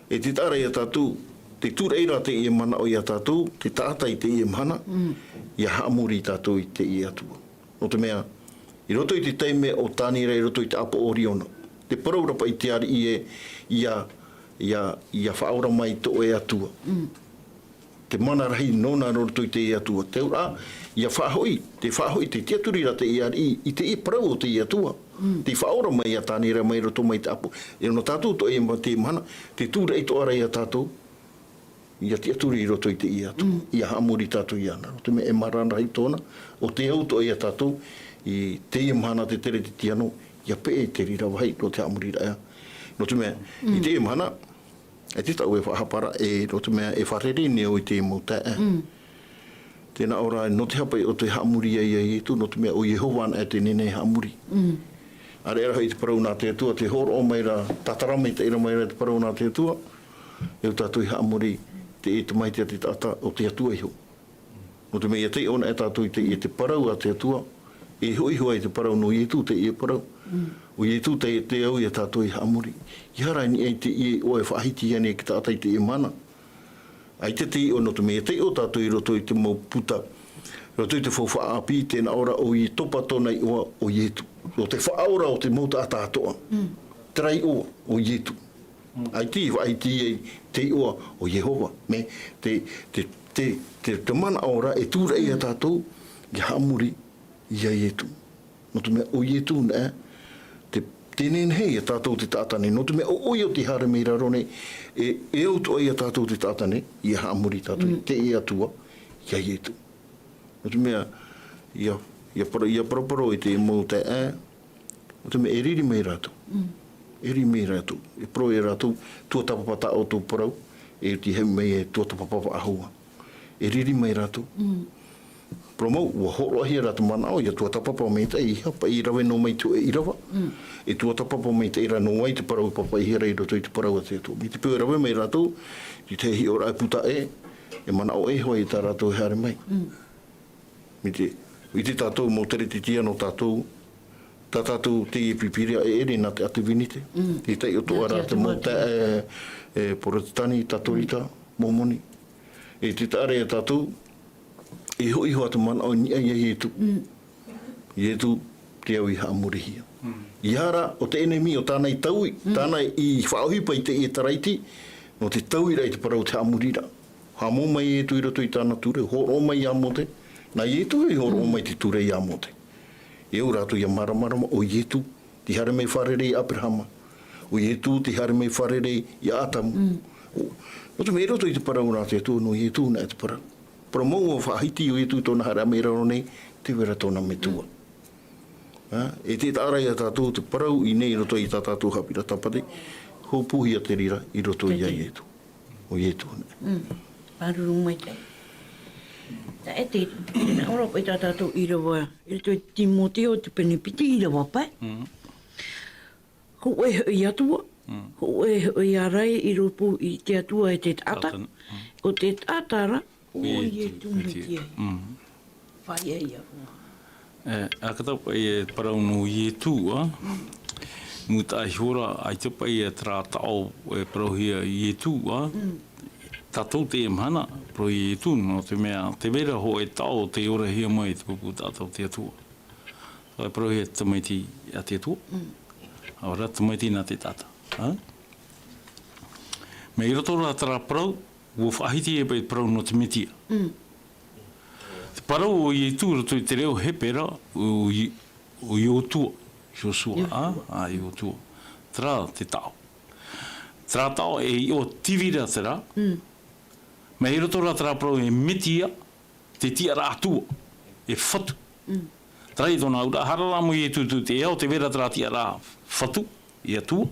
E te taʻa ra ia tātou, te tūraʻi ra teie manaʻo ia tātou, te taʻata i teie mahana, ʻia haʻamori tātou i teie Atua. Nō te mea, i roto i te taime o Taniera i roto i te ʻāpoʻo ʻo Riona, tē parau ra paʻi te ariʻi ē, ʻia, ʻia, ʻia faʻaora mai tō ʻoe Atua. Te mana rahi nōna nō roto i teie Atua. Te auraʻa, ʻia faʻahoʻi, tē faʻahoʻi, tē tiʻaturi ra teie ariʻi i teie parau o teie Atua. Tē faʻaora mai ia Taniera mai roto mai te ʻāpoʻo. E nō tātou atoʻa i teie mahana, te tūraʻi atoʻa ra ia tātou, ʻia tiʻaturi i roto i teie Atua. ʻIa haʻamori tātou iāna. Nō te mea e mārama rahi tōna, ʻo tē au atoʻa ia tātou, i teie mahana te teretetiano, ʻia peʻe te reira vāhi, nō te haʻamoriraʻa. Nō te mea, i teie mahana, e te taʻu e faʻahapa ra, e, nō te mea e fārerei nei au i te mau taeaʻe. Tē nā ʻō ra, nō te aha paʻi ʻoutou e haʻamori ai ia Ietu, nō te mea ʻo Iehova anaʻe te nehenehe e haʻamori. ʻĀreʻa rahi te parau nā te Atua, tē hōroʻa mai ra, tātara maitaʻi ra mai ra te parau nā te Atua, e au tātou i haʻamori i te, i te tamaiti a te taʻata, ʻo te Atua iho. Nō te mea ʻia taiʻo anaʻe tātou i te, i te parau a te Atua, e ihoiho ai te parau nō Ietu teie parau. ʻO Ietu te, tē au ia tātou i haʻamori. ʻEiaha rā i niʻa i teie iʻoa e faʻahiti ana e te taʻata i teie mahana. ʻAita te iʻoa nō te mea ʻia taiʻo tātou i roto i te mau puta, i roto i te faufaʻa ʻāpī, tē nā ʻō ra ʻo Ie-, topa tōna iʻoa ʻo Ietu. ʻO te Faʻaora o te mau taʻata atoʻa. Terā iʻoa ʻo Ietu. ʻAita i faʻahiti ai te iʻoa ʻo Iehova. Mea, te, te, te, te, te manaʻo ra e tūraʻi ia tātou, ʻia haʻamori ia Ietu. Nō te mea ʻo Ietu nā, te, tē nehenehe ia tātou te taʻata nei. Nō te mea ʻo, ʻoia ʻo tē haere mai raro nei, e, e au atoʻa ia tātou te taʻata nei, ʻia haʻamori tātou i te Atua, ia Ietu. Nō te mea, ʻia, ʻia para-, ʻia paraparau i te mau taeaʻe, nō te mea e riri mai rātou. E riri mai rātou. E parau ia rātou, tuatāpapa tā ʻoutou parau, e oti hau mai e tuatāpapa faʻahou. E riri mai rātou. Parau mau, ʻua hōroʻahia rā te manaʻo, ʻia tuatāpapa maitaʻi, ʻeiaha paʻi e rave noa mai te hōʻē ʻīrava. E tuatāpapa maitaʻi rā nō vai te parau e pāpaʻihia ra i roto i te parau a te Atua. Mai te peu e rave mai rātou, i te hiʻoraʻa puta ē, e manaʻo ʻē hoʻi tā rātou e haere mai. Mai te, ʻite tātou mau teretetiano tātou, tā tātou teie Pīpīria e ʻere nā te ʻātevenite. Tē taiʻo atoʻa ra te mau taeaʻe, e, Porotetani, Tatorita, Momoni. E te taʻa ra ia tātou, e ihoiho ā te manaʻo i niʻa ia Ietu. Ietu, tē au i haʻamorihia. ʻEiaha rā, ʻo te ʻenemi, ʻo tāna i taui, tāna i faʻaʻohipa i teie taraiti, nō te taui ra i te parau o te haʻamoriraʻa. Haʻamau mai Ietu i roto i tāna ture, hōroʻa mai ia Mōte. Nā Ietu hoʻi i hōroʻa mai te ture ia Mōte. E au rātou ʻia māramarama, ʻo Ietu, tei haere mai fārerei ia Aperahama. ʻO Ietu, tei haere mai fārerei ia Atamu. Nō te mea i roto i te parau nā te Atua, nō Ietu nā te parau. Parau mau ʻua faʻahiti ʻo Ietu i tōna haere mai raro nei, tē vai ra tōna metua. Ā, e te taʻa ra ia tātou te parau i nei i roto i tā tātou haʻapiʻiraʻa tāpati, hōpūhia te reira i roto ia Ietu. ʻO Ietu nā. Pāruru maitaʻi. Taeaʻe, tē nā ʻō ra paʻi tā tātou ʻīrava, i roto i Timoteo te pene piti ʻīrava pae. Hōʻē hoʻi Atua, hōʻē hoʻi ārai i rōpū i te Atua e te taʻata. Ko te taʻata ra, ʻo Ietu Metia. Fāriʻi ia. E, ʻa ka tau paʻi e parau nō Ietu, ā? Mūtaʻa iho ra, ʻaita paʻi e terā taʻo e parauhia Ietu, ā? Tātou teie mahana, parauhia Ietu, nō te mea, tē vai ra hōʻē taʻo tei orahia mai te pupu taʻata o te Atua. E parauhia te tamaiti a te Atua. ʻAore rā tamaiti nā te taʻata. Ā? Mai roto rā terā parau, ʻua faʻahiti e paʻi te parau nō te Metia. Te parau o Ietu i roto i te reo Hepera, ʻo Ie-, ʻo Iotua, Iosua, ā? Ā, Iotua. Terā te taʻo. Terā taʻo e iʻoa tivira terā. Mai roto rā terā parau e Metia, te tiʻaraʻa Atua, e Fatu. Terā ia tōna auraʻa, haere rā mai Ietu i te ao, tē vai ra terā tiʻaraʻa Fatu, ia Atua.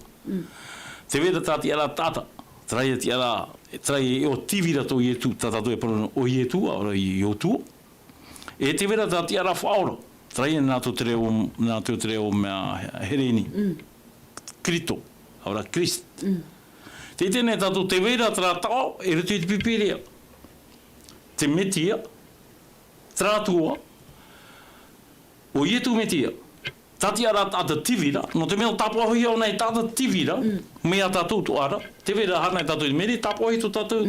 Tē vai ra terā tiʻaraʻa taʻata, terā ia tiʻaraʻa, terā ia iʻoa tivira tō Ietu, tā tātou e parau ʻo Ietu, ʻaore rā Iotua. E tē vai ra terā tiʻaraʻa Faʻaora, terā ia nā tō te reo, nā tō te reo mea Hereni. Krito, ʻaore rā Christ. Tē ʻite nei tātou tē vai ra terā taʻo, i roto i te Pīpīria. Te Metia, terā Atua, ʻo Ietu Metia. Terā tiʻaraʻa taʻata tivira, nō te mea ʻua tāpaʻohia ʻōna e taʻata tivira, mai ia tātou atoʻa ra, tē vai ra haere tātou i te meri, tāpaʻohia tō tātou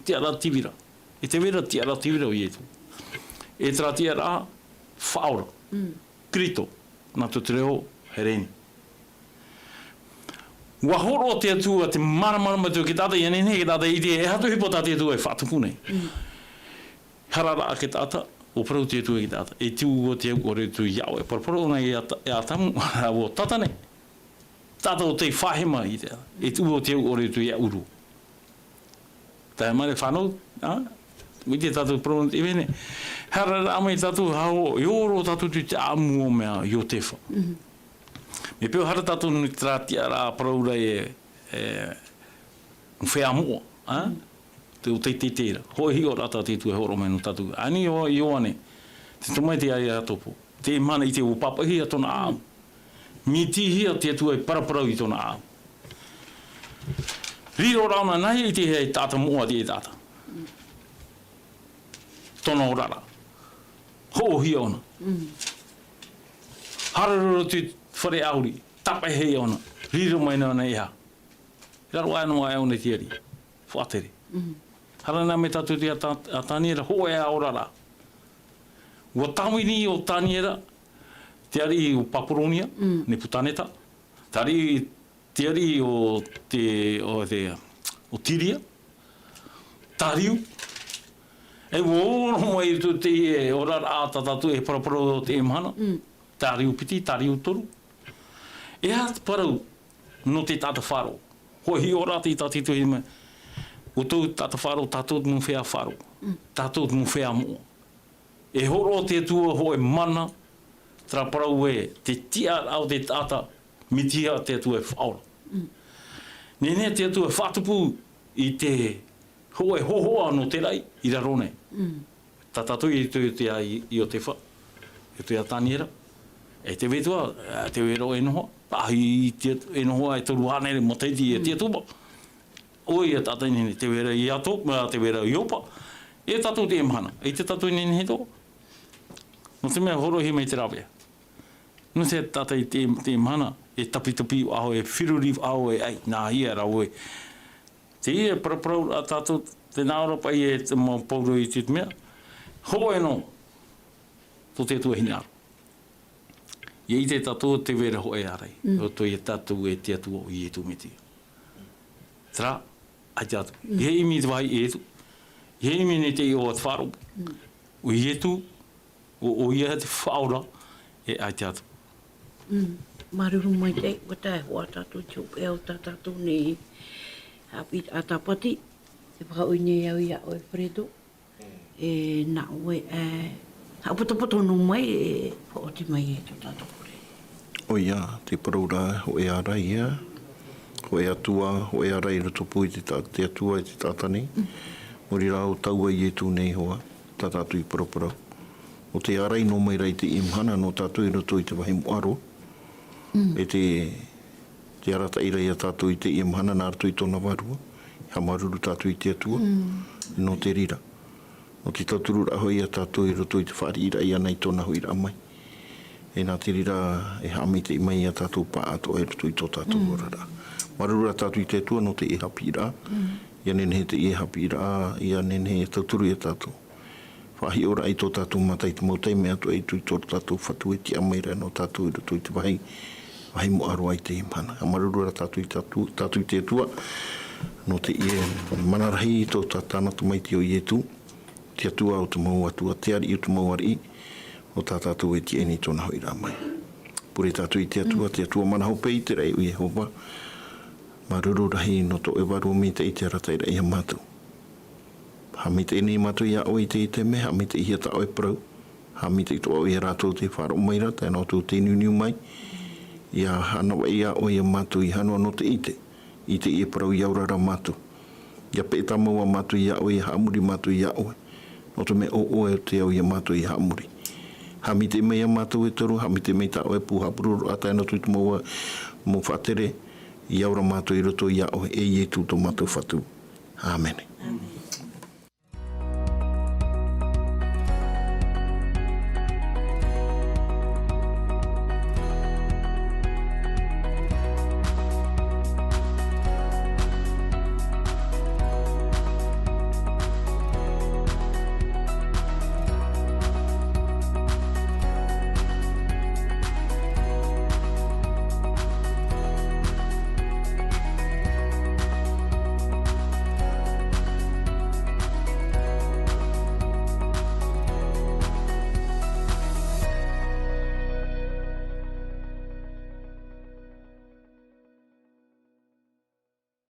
tiʻaraʻa tivira. E tē vai ra tiʻaraʻa tivira ʻo Ietu. E terā tiʻaraʻa Faʻaora. Krito, nā tō te reo Hereni. ʻUa hōroʻa te Atua te māramarama atu ki te taʻata, ʻia nehenehe te taʻata e ʻite, e aha te ʻohipa tā te Atua e faʻatupu nei. Haere rā te taʻata, ʻua parau te Atua ki te taʻata. E tuʻu ʻo te au ʻore atu iāʻu, e paraparau ʻōna ia Ata-, ia Atamu, ʻo Tātane. Taʻata ʻo tei faʻahema i te, e tuʻu ʻo te au ʻore atu iāʻu. Tae mai te fānau, ā? ʻUa ʻite tātou parau nō te ʻīvene. Haere rā mai tātou, hau, e ʻō roa tātou i te ʻāʻamu o mea, Iotefa. Mea peʻe haere tātou nō terā tiʻaraʻa parau ra e, e, fea moʻa, ā? Te ʻo teitei ra. Hōʻē hiʻoraʻa tā te Atua e hōroʻa mai nō tātou. Ani ʻo Ioane, te tamaiti a Iakobo. Te mahana i te ʻua pāpaʻihia tōna ʻāʻamu. Mītiʻihia te Atua e paraparau i tōna ʻāʻau. Riro rā ʻōna, nāhea i ʻitehia e taʻata moʻa te taʻata. Tōna oraraʻa. Hoʻohia ʻōna. Hararuru te fare ʻāuri. Tāpaʻihia ʻōna. Riro mai ʻōna e aha. Raro aʻe noa aʻe ʻōna i te ariʻi. Faʻatere. Hara na mai tātou te ata-, a Taniera, hōʻē ā oraraʻa. ʻUa tāvini ʻo Taniera, te ariʻi o Papuronia, Neputaneta, te ariʻi, te ariʻi o te, o te, o Tiria, Tariu. E ʻua ō roa mai i tō te oraraʻa tā tātou e paraparau o te mahana, Tariu piti, Tariu toru. E aha te parau nō te taʻata faʻaroʻo? Hōʻē hiʻoraʻa tei tātou i mai. ʻO tō taʻata faʻaroʻo, tātou te mau feiā faʻaroʻo. Tātou te mau feiā moʻa. E hōroʻa te Atua hōʻē mana, terā parau ē, te tiʻaraʻa o te taʻata, mītiʻihia te Atua e faʻaora. Nehenehe te Atua e faʻatupu i te hōʻē hōhoʻa nō te raʻi, i raro nei. Tā tātou i te, i te, i, i Iotefa, i te Taniera, e te Atua, e te Atua e noho, pāhi i te, e noho e toru hānere matahiti e te Atua. ʻOia tātou i nehenehe, te Atua i Ioto-, ā, te Atua i Iopa, e tātou te mahana, e te tātou i nehenehe tō. Nō te mea hōroʻahia mai te rāveʻa. Nō te tātou i te, te mahana, e tapitapi ʻaho, e feruri ʻaho, e ai, nāhea rā ʻoe. Teie e paraparau a tātou, te nā ora paʻi e te mau pauroa i te mea. Hōʻē noa, tō te Atua hinaʻaro. ʻIa ʻite tātou te vera hōʻē ārai. ʻO tō ia tātou e te Atua ʻo Ietu Metia. Terā, ʻaita atu. ʻIa ʻimi te vāhi Ietu. ʻIa ʻimi nei te iʻoa te faʻaroʻo. ʻO Ietu, ʻo, ʻo ia te faʻaora, e ʻaita atu. Māuruuru maitaʻi, ʻua tae hoʻi tātou i te hopeʻa o tā tātou nei haʻapiʻiraʻa Tāpati, e faʻaʻui nei au iā ʻoe Fredo. E nā ʻoe, e, haʻapotopoto noa mai, e faʻaoti mai e tō tātou pure. ʻOia, te parau ra, hōʻē ārai ia, hōʻē Atua, hōʻē ārai i roto pū i te ta-, te Atua, i te taʻata nei. Muri rā ʻo taua Ietu nei hoʻi, tā tātou i paraparau. ʻO te ārai noa mai ra i teie mahana nō tātou i roto i te vāhi moʻa roa. E te, te arataʻi ra ia tātou i teie mahana nā roto i tōna vārua. Haʻamāuruuru tātou i te Atua. Nō te reira. Nō te tautururaʻa hoʻi ia tātou i roto i te fāriʻiraʻa iāna i tōna hoʻiraʻa mai. E nā te reira e haʻamaitaʻi mai ia tātou pāʻātoʻa i roto i tō tātou oraraʻa. Māuruuru rā tātou i te Atua nō teie haʻapiʻiraʻa. ʻIa nehenehe teie haʻapiʻiraʻa, ʻia nehenehe e tauturu ia tātou. Faʻahiʻo ra i tō tātou mata i te mau taime atoʻa i tō tātou Fatu e tiʻa mai ra nō tātou i roto i te vāhi, vāhi moʻa roa i teie mahana. Haʻamāuruuru rā tātou i tātou, tātou i te Atua, nō teie mana rahi tō tā-, tāna tamaiti ʻo Ietu, te Atua o te mau atua, te ariʻi o te mau ariʻi, ʻo tā tātou e tiʻa nei i tōna hoʻiraʻa mai. Pure tātou i te Atua, te Atua mana hope i te raʻi ʻo Iehova, māuruuru rahi nō tō ʻoe vārua maitaʻi te arataʻiraʻa ia mātou. Haʻamaitaʻi nei mātou iā ʻoe i teie taime, haʻamaitaʻihia tā ʻoe parau. Haʻamaitaʻi atoʻa ia rātou tē faʻaroʻo mai ra, tae noa atu tē niuniu mai. ʻIa hānavaʻi iā ʻoe ia mātou, ʻia haʻanoa nō te ʻite i teie parau, ʻia ora rā mātou. ʻIa peʻe tāmau ā mātou iā ʻoe, ʻia haʻamori mātou iā ʻoe. Nō te mea ʻo ʻoe te au ia mātou ʻia haʻamori. Haʻamaitaʻi mai iā mātou e toru, haʻamaitaʻi mai tā ʻoe pū haʻapuroroʻa, tae noa atu te mau, mau faʻatere, ʻia ora mātou i roto iā ʻoe, e Ietu tō mātou Fatu. ʻĀmene.